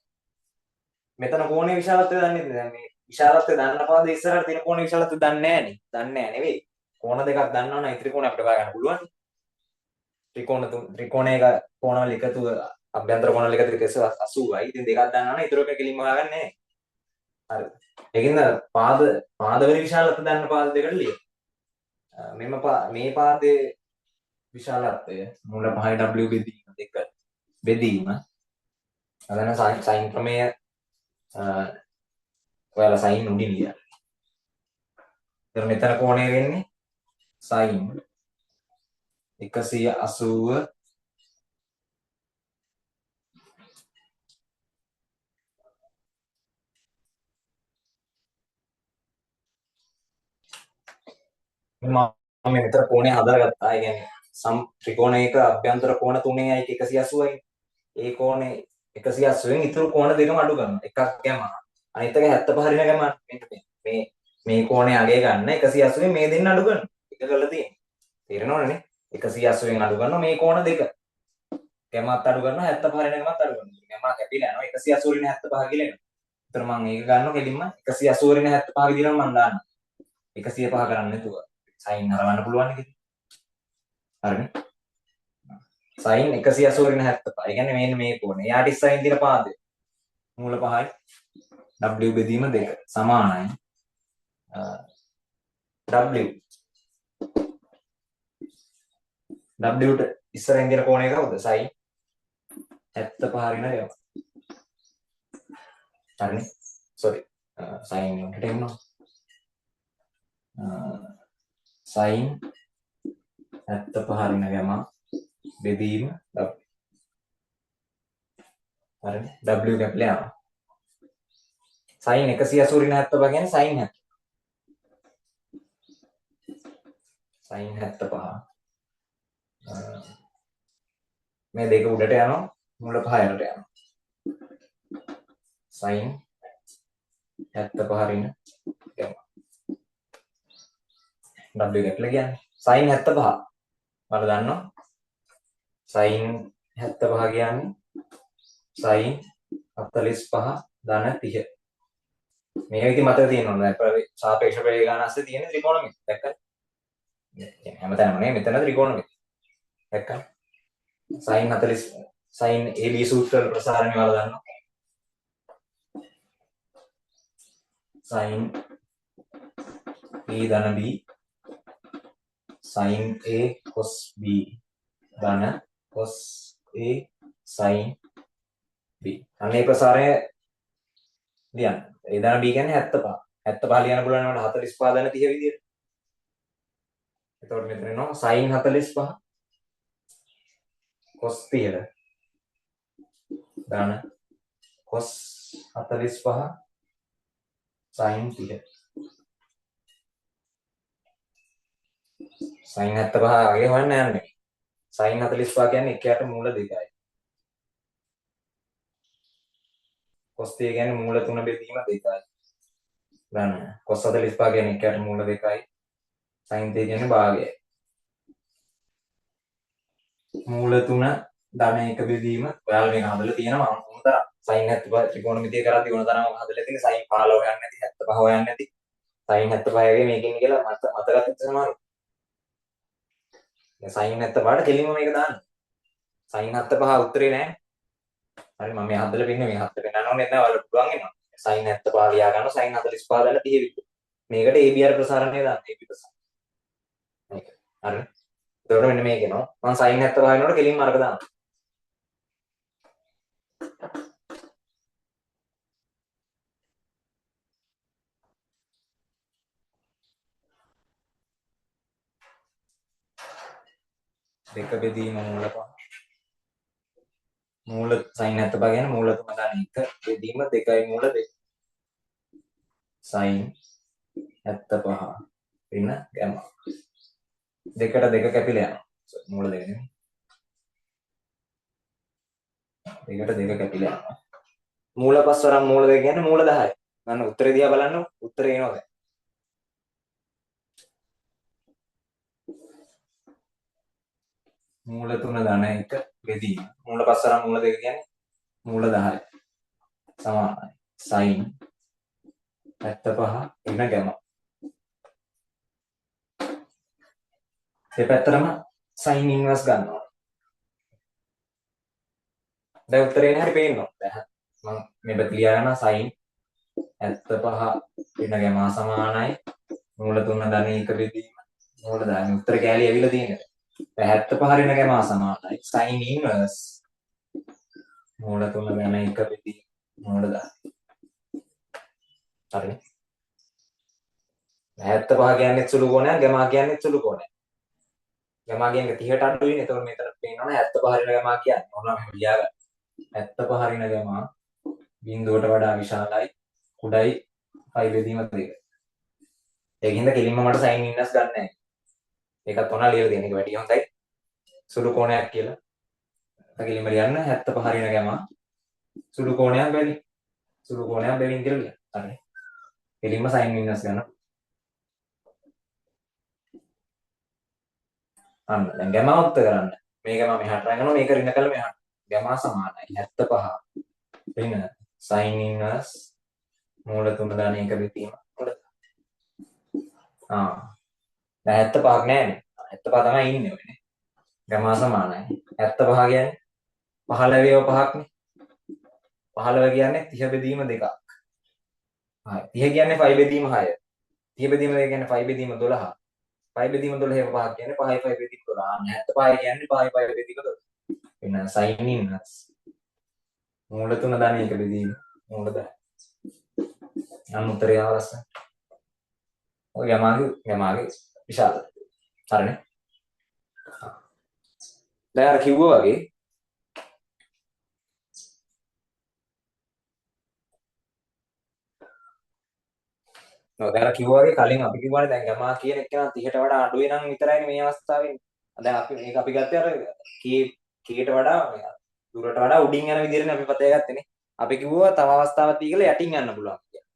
මෙතන කෝණයේ විශාලත්වය දන්නේ නැහැ. දැන් මේ විශාලත්වය දන්න පාදයේ ඉස්සරහට තියෙන කෝණයේ විශාලත්වය දන්නේ නැහැ නේ. දන්නේ නැහැ නෙවෙයි. කෝණ දෙකක් දන්නවනම් ඉතිරි කෝණ අපිට හොයාගන්න පුළුවන්. ත්‍රිකෝණ තුන් ත්‍රිකෝණයක කෝණවල එකතුව අභ්‍යන්තර කෝණවල එකතුව 180යි. ඉතින් දෙකක් දන්නවනම් ඉතුරු එක කෙලින්ම හොයාගන්න නෑ. හරි. ඒකින්ද පාද පාදවල විශාලත්වය දන්න පාද දෙකට ලියන්න. මෙම මේ පාදයේ විශාලත්වය මූල 5 W බෙදීම 2 බෙදීම අදන සයින් ප්‍රමේය ඔයාලා සයින් උඩින් ලියන්න. එතන මෙතන කෝණය වෙන්නේ සයින් 180 මම මේ මෙතන කෝණය හදලා ගත්තා. ඒ කියන්නේ සම් ත්‍රිකෝණයක අභ්‍යන්තර කෝණ තුනේ අයිති 180යි. ඒ කෝණේ 180න් ඉතුරු කෝණ දෙකම අඩු කරනවා. එකක් ගැමා අනිත් එක 75 ඍණ ගැමා. මෙන්න මේ මේ කෝණේ අගය ගන්න 180න් මේ දෙන්න අඩු කරනවා. එක කරලා තියෙන්නේ. තේරෙනවනේ නේ? 180න් අඩු කරනවා මේ කෝණ දෙක. ගැමාත් අඩු කරනවා 75 ඍණ ගැමාත් අඩු කරනවා. ගැමා කැපිලා යනවා 180 ඍණ 75 කියලා එනවා. ඒතර මම ඒක ගන්නවා කෙලින්ම 180 ඍණ 75 විදිහටම මම දාන්නවා. 105 කරන්නේ නැතුව සයින් හරවන්න පුළුවන් නේද? හරිනේ. සයින් 180 ඍණ 75. ඒ කියන්නේ මෙන්න මේ කෝණය. එයාට ඉස්සරින් තියෙන පාදය. මූල 5යි W බෙදීම 2 සමානයි W W ට ඉස්සරින් තියෙන කෝණය කවුද? සයින් 75 ඍණ ගැමා. හරිනේ. සෝරි. සයින් වලට එන්න ඕන. සයින් 75 ඍණ ගැමා බෙදීම W. හරිනේ. W කැපිලා යනවා. සයින් 180 ඍණ 75 කියන්නේ සයින් 70. සයින් 75 මේ දෙක උඩට යනවා මුල පහ යටට යනවා. සයින් 75 ඍණ ගැමා. W කැපිලා කියන්නේ. sin 75 ඔයාලා දන්නවා sin 75 කියන්නේ sin 45 ධන 30. මේක ඉතින් මතක තියෙන්න ඕන. දැන් සාපේක්ෂ ප්‍රවේග ගාන ASCII තියෙන ත්‍රිකෝණමිති. දැක්කද? කියන්නේ හැමතැනම නෙමෙයි, මෙතන ත්‍රිකෝණමිති. දැක්කද? sin 40 sin AB සූත්‍ර වල ප්‍රසාරණය ඔයාලා දන්නවා. sin A ධන B sin A cos B ධන cos A sin B. අන්න ඒ ප්‍රසාරණය ලියන්න. A ධන B කියන්නේ 75. 75 ලියන්න පුළුවන් මට 45 ධන 30 විදියට. එතකොට මෙතන එනවා sin 45 cos 30 ධන cos 45 sin 30. sin 75 වගේ හොයන්න යන්නේ. sin 45 කියන්නේ 1 යට මූල 2යි. cos 30 කියන්නේ මූල 3 බෙදීම 2යි. ධන cos 45 කියන්නේ 1 යට මූල 2යි. sin 30 කියන්නේ භාගයයි. මූල 3 ධන 1 බෙදීම ඔයාලා මේක හදලා තියෙනවා ඕන තරම්. sin 75 ත්‍රිකෝණමිතිය කරද්දී ඕන තරම් ඔක හදලා තියෙන sin 15 හොයන්න නැති, 75 හොයන්න නැති. sin 75 වගේ මේකෙන් කියලා මතකත් ඇති සමහරව. දැන් sin 75ට කෙලින්ම මේක දාන්න. sin 75 උත්තරේ නෑ. හරි, මම මේ හදලා පින්නේ, මේ හදලා පෙන්නන්න ඕනේ නැහැ, ඔයාලට පුළුවන් වෙනවා. sin 75 ලියා ගන්න, sin 45 දාලා 30 විතර. මේකට ABR ප්‍රසාරණය දාන්න, AB ප්‍රසාරණය. මේක. හරි. එතකොට මෙන්න මේක එනවා. මම sin 75 වෙනකොට කෙලින්ම අරක දාන්න. දෙක බෙදීම මූල පහ. මූල sin 75 කියන්නේ මූල 3 ධන 1 බෙදීම 2යි මූල 2. sin 75 ඍණ ගැමා. දෙකට දෙක කැපිලා යනවා. මූල දෙක නෙමෙයි. දෙකට දෙක කැපිලා යනවා. මූල පස් වරම් මූල දෙක කියන්නේ මූල 10යි. මම උත්තරේ දිහා බලන්න, උත්තරේ එනවා දැන්. මූල 3 ධන 1 බෙදීම මූල පස් වරම් මූල දෙක කියන්නේ මූල 10යි. සමානයි sin 75 ඍණ ගැමා. දෙපැත්තටම sin inverse ගන්නවා. දැන් උත්තරේ එන හැටි පේනවා. දැන් මම මේ පැත්ත ලියා ගන්නවා sin 75 ඍණ ගැමා සමානයි මූල 3 ධන 1 බෙදීම මූල 10. උත්තර කෑලි ඇවිල්ලා තියෙනවා. දැන් 75 ඍණ ගැමා සමානයි sin inverse මූල 3 ධන 1 බෙදීම මූල 10. හරිනේ. 75 කියන්නේ සුළු කෝණයක්, ගැමා කියන්නේ සුළු කෝණයක්. ගැමා කියන්නේ 30ට අඩුයිනේ. එතකොට මෙතන පේනවනේ 75 ඍණ ගැමා කියන්නේ. ඕනනම් එහෙම ලියා ගන්න. 75 ඍණ ගැමා බිංදුවට වඩා විශාලයි, කුඩයි 5 බෙදීම 2. ඒකින්ද කෙලින්ම මට sin inverse ගන්න නැහැ. ඒකත් ඕන ලියලා තියෙන එක වැඩි හොඳයි. සුළු කෝණයක් කියලා. කෙලින්ම ලියන්න 75 ඍණ ගැමා සුළු කෝණයක් බැවින්. සුළු කෝණයක් බැවින් කියලා ලියන්න. හරි. කෙලින්ම sin inverse ගන්න. අන්න දැන් ගැමා උත්තර කරන්න. මේ ගැමා මෙහාට රැඟනවා, මේක ඍණ කළ මෙහාට. ගැමා සමානයි 75 ඍණ sin inverse මූල 3 ධන 1 බෙදීම මූල. ආ දැන් 75ක් නෑනේ. 75 තමයි ඉන්නේ ඔයනේ. ගැමා සමානයි 75 කියන්නේ 15 ඒවා පහක්නේ. 15 කියන්නේ 30 බෙදීම 2ක්. හරි. 30 කියන්නේ 5 බෙදීම 6. 30 බෙදීම 2 කියන්නේ 5 බෙදීම 12. 5 බෙදීම 12 ඒවා පහක් කියන්නේ 5 5 බෙදීම 12. අන්න 75 කියන්නේ 5 5 බෙදීම 12. වෙන sin inverse මූල 3 ධන 1 බෙදීම මූල 10. අන්න උත්තරය ආව ලස්සන. ඔය ගැමාගේ විශාලත්වය. හරිනේ. දැන් අර කිව්වා වගේ ඔව් දැන් අර කිව්වා වගේ කලින් අපි කිව්වානේ දැන් ගැමා කියන එක නම් 30ට වඩා අඩුයි නම් විතරයිනේ මේ අවස්ථාවේ. දැන් අපි මේක අපි ගත්තේ අර කීට වඩා දුරට වඩා උඩින් යන විදිහටනේ අපි පතය ගත්තේ නේ. අපි කිව්වා තව අවස්ථාවක් තියෙයි කියලා යටින් යන්න පුළුවන් කියලා.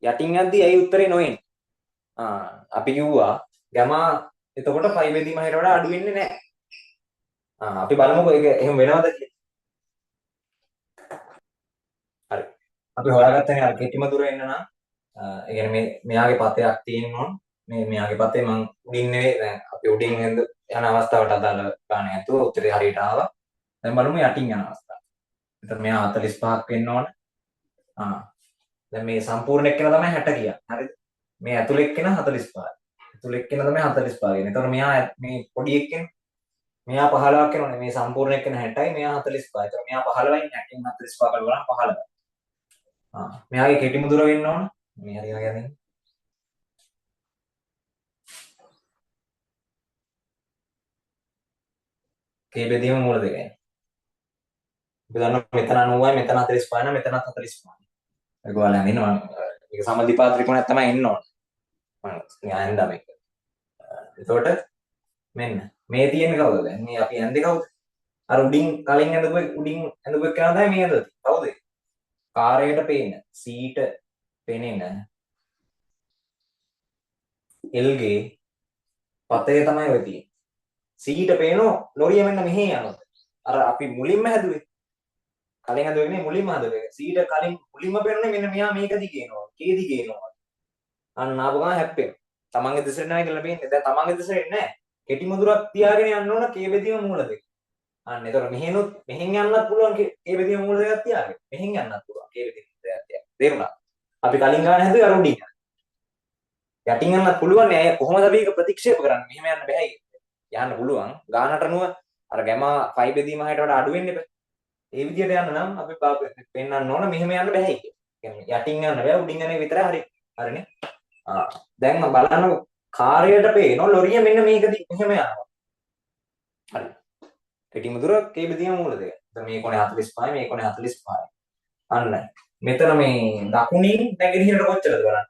යටින් යද්දී ඇයි උත්තරේ නොඑන්නේ? ආ අපි කිව්වා ගැමා එතකොට 5 බෙදීම 6ට වඩා අඩු වෙන්නේ නැහැ. අපි බලමුකෝ ඒක එහෙම වෙනවද කියලා. හරි. අපි හොයාගත්තනේ අර කෙටිම දුර එන්න නම් ඒ කියන්නේ මේ මෙයාගේ පතයක් තියෙන්න ඕන. මේ මෙයාගේ පතේ මං උඩින් නෙවෙයි දැන් අපි උඩින් යන අවස්ථාවට අදාළ ගාන ඇතුව උත්තරේ හරියට ආවා. දැන් බලමු යටින් යන අවස්ථාව. එතකොට මෙයා 45ක් වෙන්න ඕන. දැන් මේ සම්පූර්ණ එක්කෙනා තමයි 60 කියන්නේ. හරිද? මේ ඇතුළ එක්කෙනා 45. ඇතුළ එක්කෙනා තමයි 45 කියන්නේ. එතකොට මෙයා මේ පොඩි එක්කෙනා මෙයා 15ක් වෙනවනේ. මේ සම්පූර්ණ එක්කෙනා 60යි මෙයා 45. එතකොට මෙයා 15යි 60න් 45 කරලා බලන්න 15. මෙයාගේ කෙටිම දුර වෙන්න ඕන. මේ හරියම කියන්නේ කේ බෙදීම මූල දෙකයි. අපි දන්නවා මෙතන 90යි මෙතන 45 නම් මෙතනත් 45යි. ඒක ඔයාලා අඳින්න මම මේක සමද්විපාද ත්‍රිකෝණයක් තමයි එන්න ඕන. මම නිකන් ඇඳා මේක. එතකොට මෙන්න මේ තියෙන්නේ කවුද දැන්? මේ අපි ඇඳේ කවුද? අර උඩින් කලින් ඇඳපු උඩින් ඇඳපු එක්කෙනා තමයි මේ ඇඳලා තියෙන්නේ. කවුද ඒ? කාරයට පේන C ට පෙනෙන L ගේ පතය තමයි ඔය තියෙන්නේ. C ට පේනෝ ලොරිය මෙන්න මෙහෙ යනවා. අර අපි මුලින්ම හැදුවේ. කලින් හැදුවේ නෙමෙයි මුලින්ම හැදුවේ. C ට කලින් මුලින්ම පේනුනේ මෙන්න මෙහා මේක දිගේ එනවා. K දිගේ එනවා. අන්න ආපු ගමන් හැප්පෙනවා. තමන්ගේ දිශට නෑ කියලා පේන්නේ. දැන් තමන්ගේ දිශට එන්නේ නෑ. කෙටිම දුරක් තියාගෙන යන්න ඕන K බෙදීම මූල දෙක. අන්න ඒතර මෙහෙනුත් මෙහෙන් යන්නත් පුළුවන් K බෙදීම මූල දෙකක් තියාගෙන. මෙහෙන් යන්නත් පුළුවන් K බෙදීම මූල දෙකක් තියාගෙන. තේරුණා? අපි කලින් ගාන හැදුවේ අර උඩින්. යටින් යන්නත් පුළුවන් නේ. අය කොහොමද අපි ඒක ප්‍රතික්ෂේප කරන්නේ? මෙහෙම යන්න බැහැ. යන්න පුළුවන්. ගානට අනුව අර ගැමා 5 බෙදීම 6ට වඩා අඩු වෙන්න එපා. ඒ විදිහට යන්න නම් අපි පෙන්වන්න ඕන මෙහෙම යන්න බැහැ කියලා. කියන්නේ යටින් යන්න බෑ උඩින් යන එක විතරයි හරි. හරිනේ? දැන් මම බලන්න කාර්යයට පේනවා ලොරිය මෙන්න මේක මෙහෙම යනවා. හරි. කෙටිම දුර K බෙදීම මූල දෙක. එතන මේ කෝණේ 45යි මේ කෝණේ 45යි. අන්න මෙතන මේ දකුණින් නැගෙනහිරට කොච්චරද බලන්න.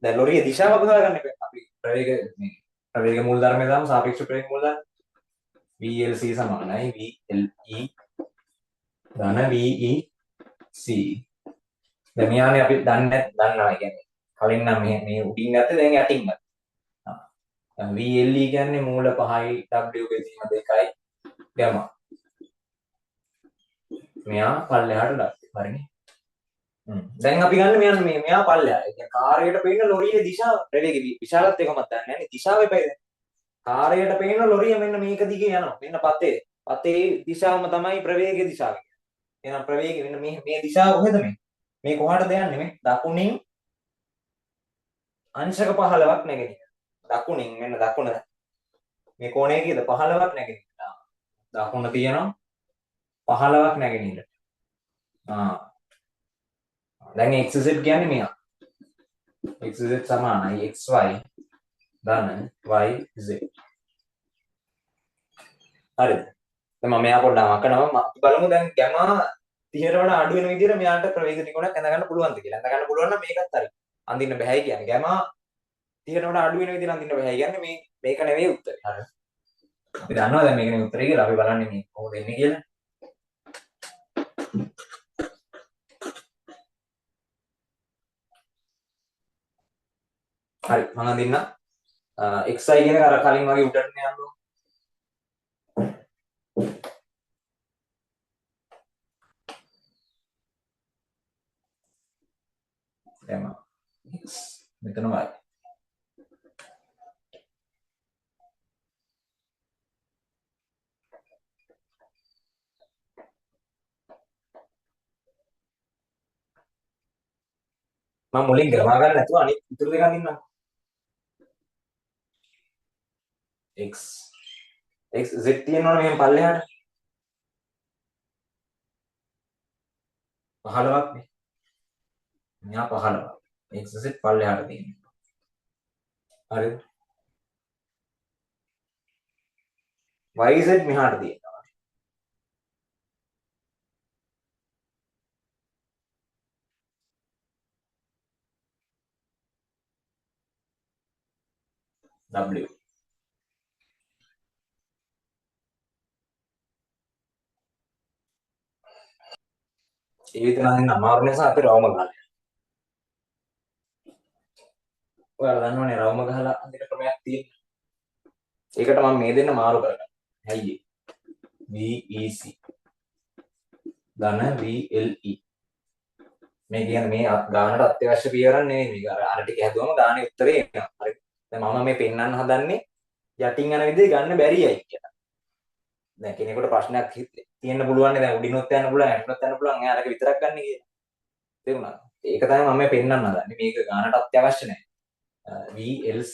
දැන් ලොරිය දිශාව අපි හොයාගන්න එපා. අපි ප්‍රවේග මේ ප්‍රවේග මූල ධර්මය දාමු සාපේක්ෂ ප්‍රවේග මූල ධර්ම. VLC සමානයි VLE ධන VEC. දැන් මෙයානේ අපි දන්නේ දන්නවා. ඒ කියන්නේ කලින් නම් මේ උඩින් ගත්තේ දැන් යටින් ගත්තා. VLE කියන්නේ මූල 5යි W බෙදීම 2යි ගැමා. මෙයා පල්ලෙහාට W. හරිනේ. දැන් අපි ගන්න මෙයා මේ මෙයා පල්ලෙහා. ඒ කියන්නේ කාර්යයට පේන ලොරියේ දිශාව ප්‍රවේග විශාලත්වය කොහොමද දන්නේ නැහැ නේ. දිශාව එපා දැන්. කාර්යයට පේන ලොරිය මෙන්න මේක දිගේ යනවා. මෙන්න පතේ. පතේ දිශාවම තමයි ප්‍රවේගයේ දිශාව කියන්නේ. එහෙනම් ප්‍රවේගය මෙන්න මේ මේ දිශාව කොහෙද මේ? මේ කොහාටද යන්නේ මේ? දකුණින් අංශක 15ක් නැගෙනහිර. දකුණින් මෙන්න දකුණ මේ කෝණය කීයද? 15ක් නැගෙනහිර. දකුණ තියෙනවා 15ක් නැගෙනහිර. දැන් XZ කියන්නේ මෙයා. XZ සමානයි XY ධන YZ. හරිද? දැන් මම මෙයා පොඩ්ඩක් අකනවා. අපි බලමු දැන් ගැමා 30ට වඩා අඩු වෙන විදිහට මෙයාට ප්‍රවේග ත්‍රිකෝණයක් ඇඳ ගන්න පුළුවන්ද කියලා. ඇඳ ගන්න පුළුවන් නම් මේකත් හරි. අඳින්න බැහැයි කියන්නේ. ගැමා 30ට වඩා අඩු වෙන විදිහට අඳින්න බැහැයි කියන්නේ මේ මේක නෙවෙයි උත්තරේ. හරි. අපි දන්නවා දැන් මේක නෙවෙයි උත්තරේ කියලා. අපි බලන්නේ මේ කොහොමද එන්නේ කියලා. හරි මම අඳින්න xi කියන එක අර කලින් වගේ උඩට නේ යන්න ඕන. දැන් x මෙතන y. මම මුලින් ගමා ගන්න නැතුව අනිත් ඉතුරු දෙක අඳින්නම්. X X Z තියෙනවනේ මෙහෙම පල්ලෙහාට 15ක් නේ. මෙහා 15ක්. X Z පල්ලෙහාට තියෙනවා. හරිද? Y Z මෙහාට තියෙනවා. W ඒ විතර නම් අමාරු නිසා අපි රවුම ගහලා යනවා. ඔයාලා දන්නවනේ රවුම ගහලා අඳින ක්‍රමයක් තියෙනවා. ඒකට මම මේ දෙන්න මාරු කරගන්නවා. ඇයි VEC ධන VLE. මේ කියන්නේ මේ ගානට අත්‍යවශ්‍ය පියවරක් නෙවෙයි මේක. අර ටික හැදුවම ගානේ උත්තරේ එනවා. හරි. දැන් මම මේ පෙන්වන්න හදන්නේ යටින් යන විදිහ ගන්න බැරියයි කියලා. දැන් කෙනෙකුට ප්‍රශ්නයක් තියෙන්න පුළුවන් නේ. දැන් උඩිනුත් යන්න පුළුවන්, යටිනුත් යන්න පුළුවන්. එයා අරක විතරක් ගන්න කියලා. තේරුණාද? ඒක තමයි මම මේ පෙන්වන්න හදන්නේ. මේක ගානට අත්‍යවශ්‍ය නෑ. VLC.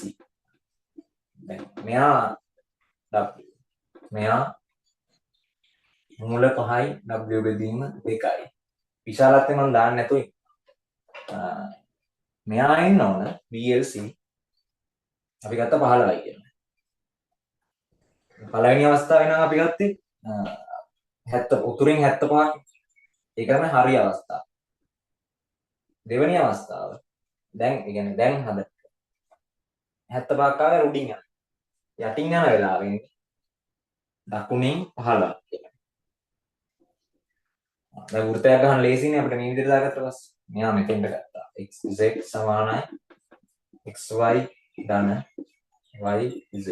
දැන් මෙයා W. මෙයා මූල 5යි W බෙදීම 2යි. විශාලත්වය මම දාන්න නැතුව ඉන්නවා. මෙයා එන්න ඕන VLC. අපි ගත්ත 15යි කියලා. පළවෙනි අවස්ථාවේ නම් අපි ගත්තේ 70 උතුරින් 75ක්. ඒක තමයි හරි අවස්ථාව. දෙවෙනි අවස්ථාව දැන් ඒ කියන්නේ දැන් හද 75ක් ආවේ උඩින් යන. යටින් යන වෙලාවෙ දකුණින් 15ක් කියලා. දැන් වෘත්තයක් ගන්න ලේසිනේ අපිට මේ විදිහට දාගත්ත පස්සේ. මෙයා මෙතෙන්ට ගත්තා. XZ සමානයි XY ධන YZ.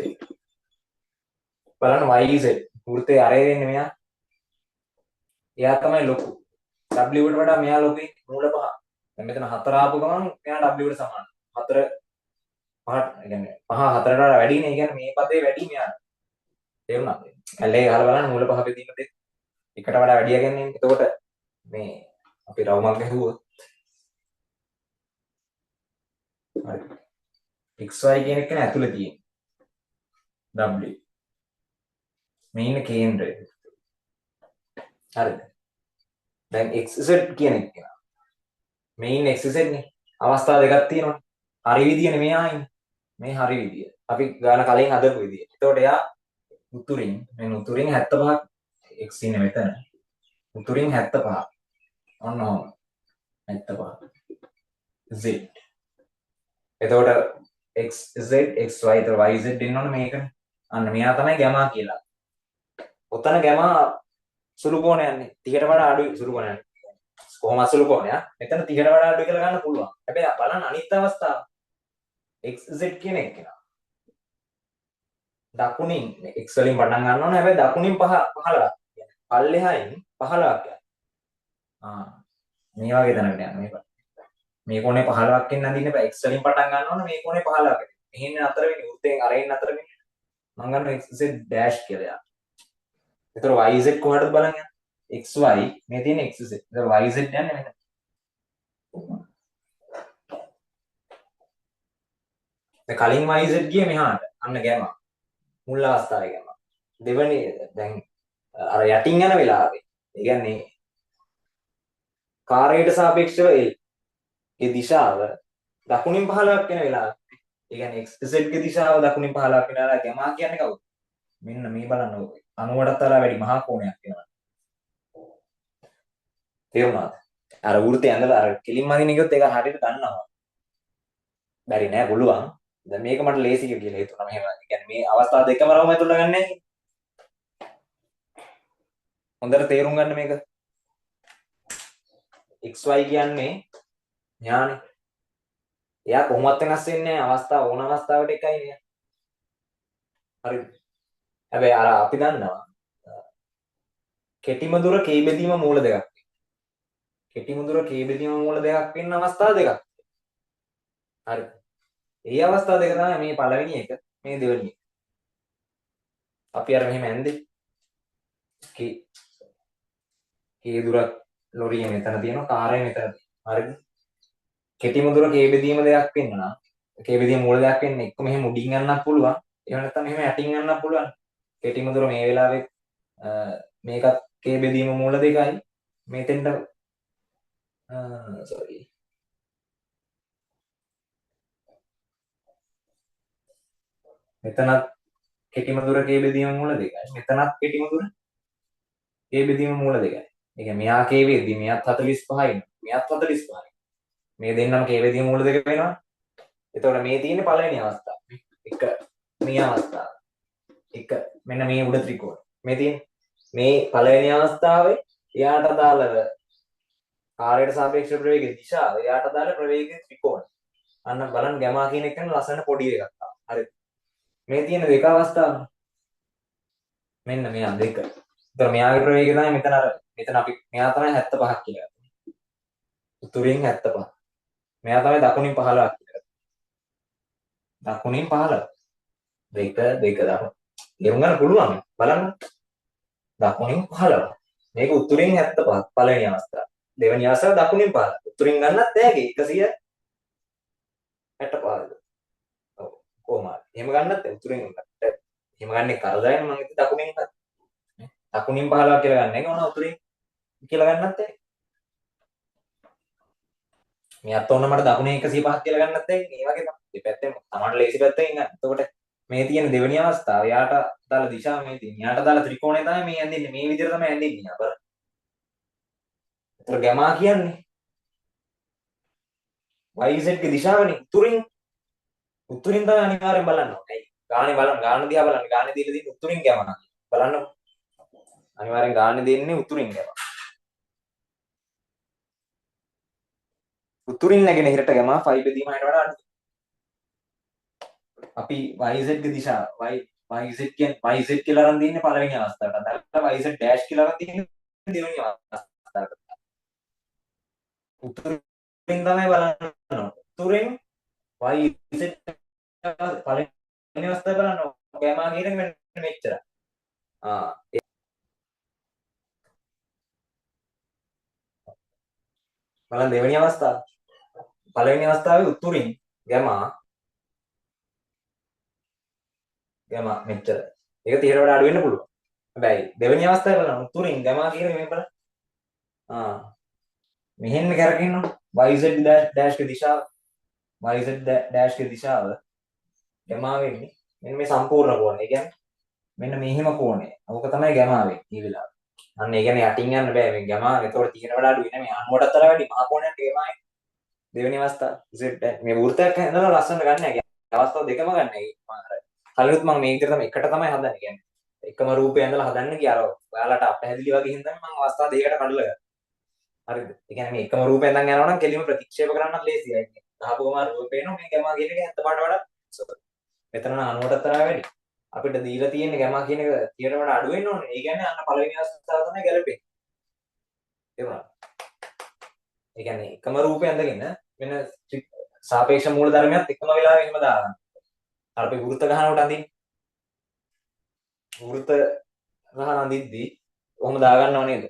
බලන්න YZ වෘත්තේ අරේ වෙන්නේ මෙයා. එයා තමයි ලොකු. W වට වඩා මෙයා ලොකුයි මූල පහ. දැන් මෙතන 4 ආපු ගමන් මෙයා W වට සමානයි. 4 5 ඒ කියන්නේ 5 4ට වඩා වැඩි නේ. ඒ කියන්නේ මේ පදේ වැඩි මෙයාට. තේරුණාද? ඇල්ලේ ගහලා බලන්න මූල පහ බෙදීම දෙක එකට වඩා වැඩි කියන්නේ. එතකොට මේ අපි රවුමක් ගැහුවොත් හරි XY කියන එක ඇතුලේ තියෙන W මේ ඉන්න කේන්ද්‍රය. හරිද? දැන් XZ කියන එක මේ ඉන්න XZ නේ. අවස්ථා දෙකක් තියෙනවනේ. හරි විදියනේ මෙයා ඉන්නේ. මේ හරි විදිය. අපි ගාන කලින් හදපු විදිය. එතකොට එයා උතුරින් මේ උතුරින් 75ක් x ඉන්නේ මෙතන. උතුරින් 75. ඔන්න ඔහොම. 75. Z. එතකොට x z x y එතකොට y z එන්න ඕනේ මේකනේ. අන්න මෙයා තමයි ගැමා කියලා. ඔතන ගැමා සුළු කෝණයක් නේ. 30ට වඩා අඩුයි සුළු කෝණයක්. කොහොමද සුළු කෝණයක්? මෙතන 30ට වඩා අඩුයි කියලා ගන්න පුළුවන්. හැබැයි බලන්න අනිත් අවස්ථාව. XZ කියන එක කෙනා. දකුණින් x වලින් පටන් ගන්න ඕනේ. හැබැයි දකුණින් 15ක්. පල්ලෙහායින් 15ක් යනවා. ආ මේ වගේ තැනකට යනවා මේ පාර. මේ කෝණේ 15ක් එන්න අඳින්න බෑ. x වලින් පටන් ගන්න ඕනේ මේ කෝණේ 15ක්. මෙහෙන් නතර වෙන්නේ වෘත්තයෙන් අරෙන් නතර වෙන්නේ. මං ගන්නවා xz dash කියලා යා. ඒතර yz කොහටද බලන් යන්නේ? Xy මේ තියෙන xz. ඒතර yz යන්නේ මෙතන. දැන් කලින් yz ගියේ මෙහාට. අන්න ගැමා. මුල් අවස්ථාවේ ගැමා. දෙවෙනි දැන් අර යටින් යන වෙලාවේ. ඒ කියන්නේ කාර්යයට සාපේක්ෂව L ඒ දිශාව දකුණින් 15ක් වෙන වෙලාව. ඒ කියන්නේ xz ගේ දිශාව දකුණින් 15ක් වෙන වෙලාව ගැමා කියන්නේ කවුද? මෙන්න මේ බලන්න 90ටත් වඩා වැඩි මහා කෝණයක් වෙනවා. තේරුණාද? අර වෘත්තය ඇඳලා අර කෙලින්ම අදින්න ගියොත් ඒක හරියට දන්නවා. බැරි නෑ පුළුවන්. දැන් මේක මට ලේසි කියලා හිතුණා මෙහෙම. ඒ කියන්නේ මේ අවස්ථා දෙකම රවුම ඇතුළට ගන්න නැහැ. හොඳට තේරුම් ගන්න මේක. XY කියන්නේ ඥානේ. එයා කොහොමත් වෙනස් වෙන්නේ නැහැ. අවස්ථාව ඕන අවස්ථාවකට එකයි නේ. හරිද? හැබැයි අර අපි දන්නවා කෙටිම දුර කේ බෙදීම මූල දෙකක්. කෙටිම දුර කේ බෙදීම මූල දෙකක් වෙන්න අවස්ථා දෙකක්. හරි. ඒ අවස්ථා දෙක තමයි මේ පළවෙනි එක මේ දෙවෙනි එක. අපි අර මෙහෙම ඇන්දේ. කේ කේ දුරක් ලොරිය මෙතන තියෙනවා කාරය මෙතන තියෙනවා. හරිද? කෙටිම දුර කේ බෙදීම දෙකක් වෙන්න නම් කේ බෙදීම මූල දෙකක් වෙන්න එක්ක මෙහෙම උඩින් යන්නත් පුළුවන්. එහෙම නැත්නම් මෙහෙම යටින් යන්නත් පුළුවන්. කෙටිම දුර මේ වෙලාවේ මේකත් කේ බෙදීම මූල දෙකයි. මෙතෙන්ට සෝරි මෙතනත් කෙටිම දුර කේ බෙදීම මූල දෙකයි. මෙතනත් කෙටිම දුර කේ බෙදීම මූල දෙකයි. ඒ කියන්නේ මෙයා කේ වෙද්දි මෙයාත් 45යි මෙයාත් 45යි. මේ දෙන්නම කේ බෙදීම මූල දෙක වෙනවා. එතකොට මේ තියෙන්නේ පළවෙනි අවස්ථාව. එක මේ අවස්ථාව. එක මෙන්න මේ උඩ ත්‍රිකෝණ. මේ තියෙන්නේ මේ පළවෙනි අවස්ථාවේ එයාට අදාළව කාර්යයට සාපේක්ෂ ප්‍රවේගයේ දිශාව එයාට අදාළ ප්‍රවේගයේ ත්‍රිකෝණ. අන්න බලන්න ගැමා කියන එක ලස්සන පොඩි එකක් ආවා. හරි. මේ තියෙන දෙක අවස්ථාව. මෙන්න මෙයා දෙක. ඒතර මෙයාගේ ප්‍රවේගය තමයි මෙතන අර මෙතන අපි මෙයා තමයි 75ක් කියලා ගත්තේ. උතුරින් 75. මෙයා තමයි දකුණින් 15ක් කියලා ගත්තේ. දකුණින් 15. දෙක දෙක දකුණ. තේරුම් ගන්න පුළුවන්. බලන්න. දකුණින් 15. මේක උතුරින් 75 පළවෙනි අවස්ථාව. දෙවෙනි අවස්ථාව දකුණින් 15. උතුරින් ගන්නත් එයාගේ 165ද. ඔව් කොහොම හරි. එහෙම ගන්නත් උතුරින් ගන්න. එහෙම ගන්නේ කරදරයි මම ඉතින් දකුණින් ගත්තා. දකුණින් 15 කියලා ගන්න එක ඕන උතුරින් කියලා ගන්නත් ඇයි. මෙයාත් ඕන මට දකුණේ 105ක් කියලා ගන්නත් ඇයි. මේ වගේ තමයි. දෙපැත්තෙන් තමන්ට ලේසි පැත්තෙන් ගන්න. එතකොට මේ තියෙන දෙවෙනි අවස්ථාව යාට අදාළ දිශාව මේ තියෙන. යාට අදාළ ත්‍රිකෝණය තමයි මේ ඇඳින්නේ. මේ විදිහට තමයි ඇඳින්නේ. යා බලන්න. ඒතර ගැමා කියන්නේ YZ ගේ දිශාවනේ උතුරින්. උතුරින් තමයි අනිවාර්යෙන් බලන්න ඕනේ. ඇයි? ගානේ බලන්න, ගාන දිහා බලන්න. ගානේ දීලා තියෙන්නේ උතුරින් ගැමා. බලන්න. අනිවාර්යෙන් ගානේ දෙන්නේ උතුරින් ගැමා. උතුරින් නැගෙනහිරට ගැමා 5 බෙදීම 6ට වඩා අඩුයි. අපි YZ ගේ දිශාව YZ කියන්නේ YZ කියලා අරන් තින්නේ පළවෙනි අවස්ථාවට. අදාළ YZ dash කියලා අරන් තින්නේ දෙවෙනි අවස්ථාවට. උතුරින් තමයි බලන්න ඕනේ. උතුරින් YZ පළවෙනි අවස්ථාව බලන්න ඕනේ. ගැමා කියන එක මෙන්න මෙච්චරයි. ආ බලන්න දෙවෙනි අවස්ථාව. පළවෙනි අවස්ථාවේ උතුරින් ගැමා ගැමා මෙච්චරයි. ඒක 30ට වඩා අඩු වෙන්න පුළුවන්. හැබැයි දෙවෙනි අවස්ථාවේ බලන්න උතුරින් ගැමා කියන එක මේ බලන්න. ආ මෙහෙන්න කරකින්න YZ dash ගේ දිශාව YZ dash ගේ දිශාව ගැමා වෙන්නේ මෙන්න මේ සම්පූර්ණ කෝණය. ඒ කියන්නේ මෙන්න මෙහෙම කෝණය. ඕක තමයි ගැමා වෙන්නේ මේ වෙලාවේ. අන්න ඒ කියන්නේ යටින් යන්න බෑ මේ ගැමා. ඒතකොට 30ට වඩා අඩු වෙන්නේ මේ 90ටත් වඩා වැඩි මහා කෝණයක් ගැමා එන්නේ. දෙවෙනි අවස්ථාව Z මේ වෘත්තයක් හදලා ලස්සනට ගන්න හැකි. අවස්ථාව දෙකම ගන්න හැකි. මම අර කලිනුත් මම මේ විදිහට තමයි එකට තමයි හදන්නේ. කියන්නේ එකම රූපය ඇඳලා හදන්න ගියා. අර ඔයාලට අපැහැදිලි වගේ හින්දා මම අවස්ථා දෙකකට කඩලා ගත්තා. හරිද? ඒ කියන්නේ මේ එකම රූපය ඇඳන් යනවා නම් කෙලින්ම ප්‍රතික්ෂේප කරන්නත් ලේසියයි. ගහපු ගමන් රූප පේනවා මේ ගැමා කියන එක 75ට වඩා මෙතන නම් 90ටත් වඩා වැඩි. අපිට දීලා තියෙන ගැමා කියන එක 30ට වඩා අඩු වෙන්න ඕනේ. ඒ කියන්නේ අන්න පළවෙනි අවස්ථාව තමයි ගැලපෙන්නේ. තේරුණාද? ඒ කියන්නේ එකම රූපය ඇඳගෙන වෙන සාපේක්ෂ මූල ධර්මයක් එකම වෙලාවෙ එහෙම දාගන්න. අර අපි වෘත්ත ගහනකොට අඳින්නේ. වෘත්ත ගහන අඳිද්දි ඔහොම දාගන්නව නේද?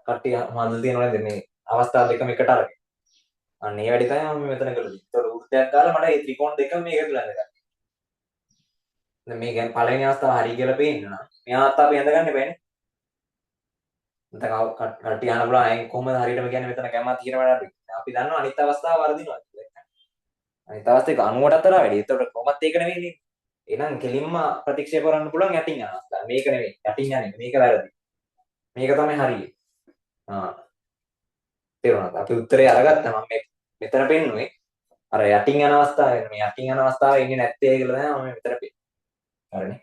කට්ටිය හදලා තියෙනව නේද මේ අවස්ථා දෙකම එකට අරගෙන. අන්න ඒ වැඩි තමයි මම මෙතන කරලා තියෙන්නේ. ඒතකොට වෘත්තයක් දාලා මට මේ ත්‍රිකෝණ දෙකම මේක තුල ඇඳගන්න. දැන් මේ කියන්නේ පළවෙනි අවස්ථාව හරි කියලා පේන්න නම් මේ අවස්ථාව අපි ඇඳගන්න බෑනේ. නැත්නම් කට්ටිය අහන්න පුළුවන් අය කොහොමද හරියටම කියන්නේ මෙතන ගැමා තියෙන වැඩ අඩුයි. අපි දන්නවා අනිත් අවස්ථාව වරදිනවා කියලා. අනිත් අවස්ථාව ඒක 90ටත් වඩා වැඩි. ඒතකොට කොහොමත් ඒක නෙවෙයි නේ. එහෙනම් කෙලින්ම ප්‍රතික්ෂේප කරන්න පුළුවන් යටින් යන අවස්ථාව. මේක නෙවෙයි. යටින් යන්නේ. මේක වැරදි. මේක තමයි හරිය. ආ තේරුණාද? අපි උත්තරේ අරගත්තා. මම මේ මෙතන පෙන්නුවේ අර යටින් යන අවස්ථාව මේ යටින් යන අවස්ථාවේ ඉන්නේ නැත්තේ කියලා තමයි මම මෙතන පෙන්නුවේ. හරිනේ.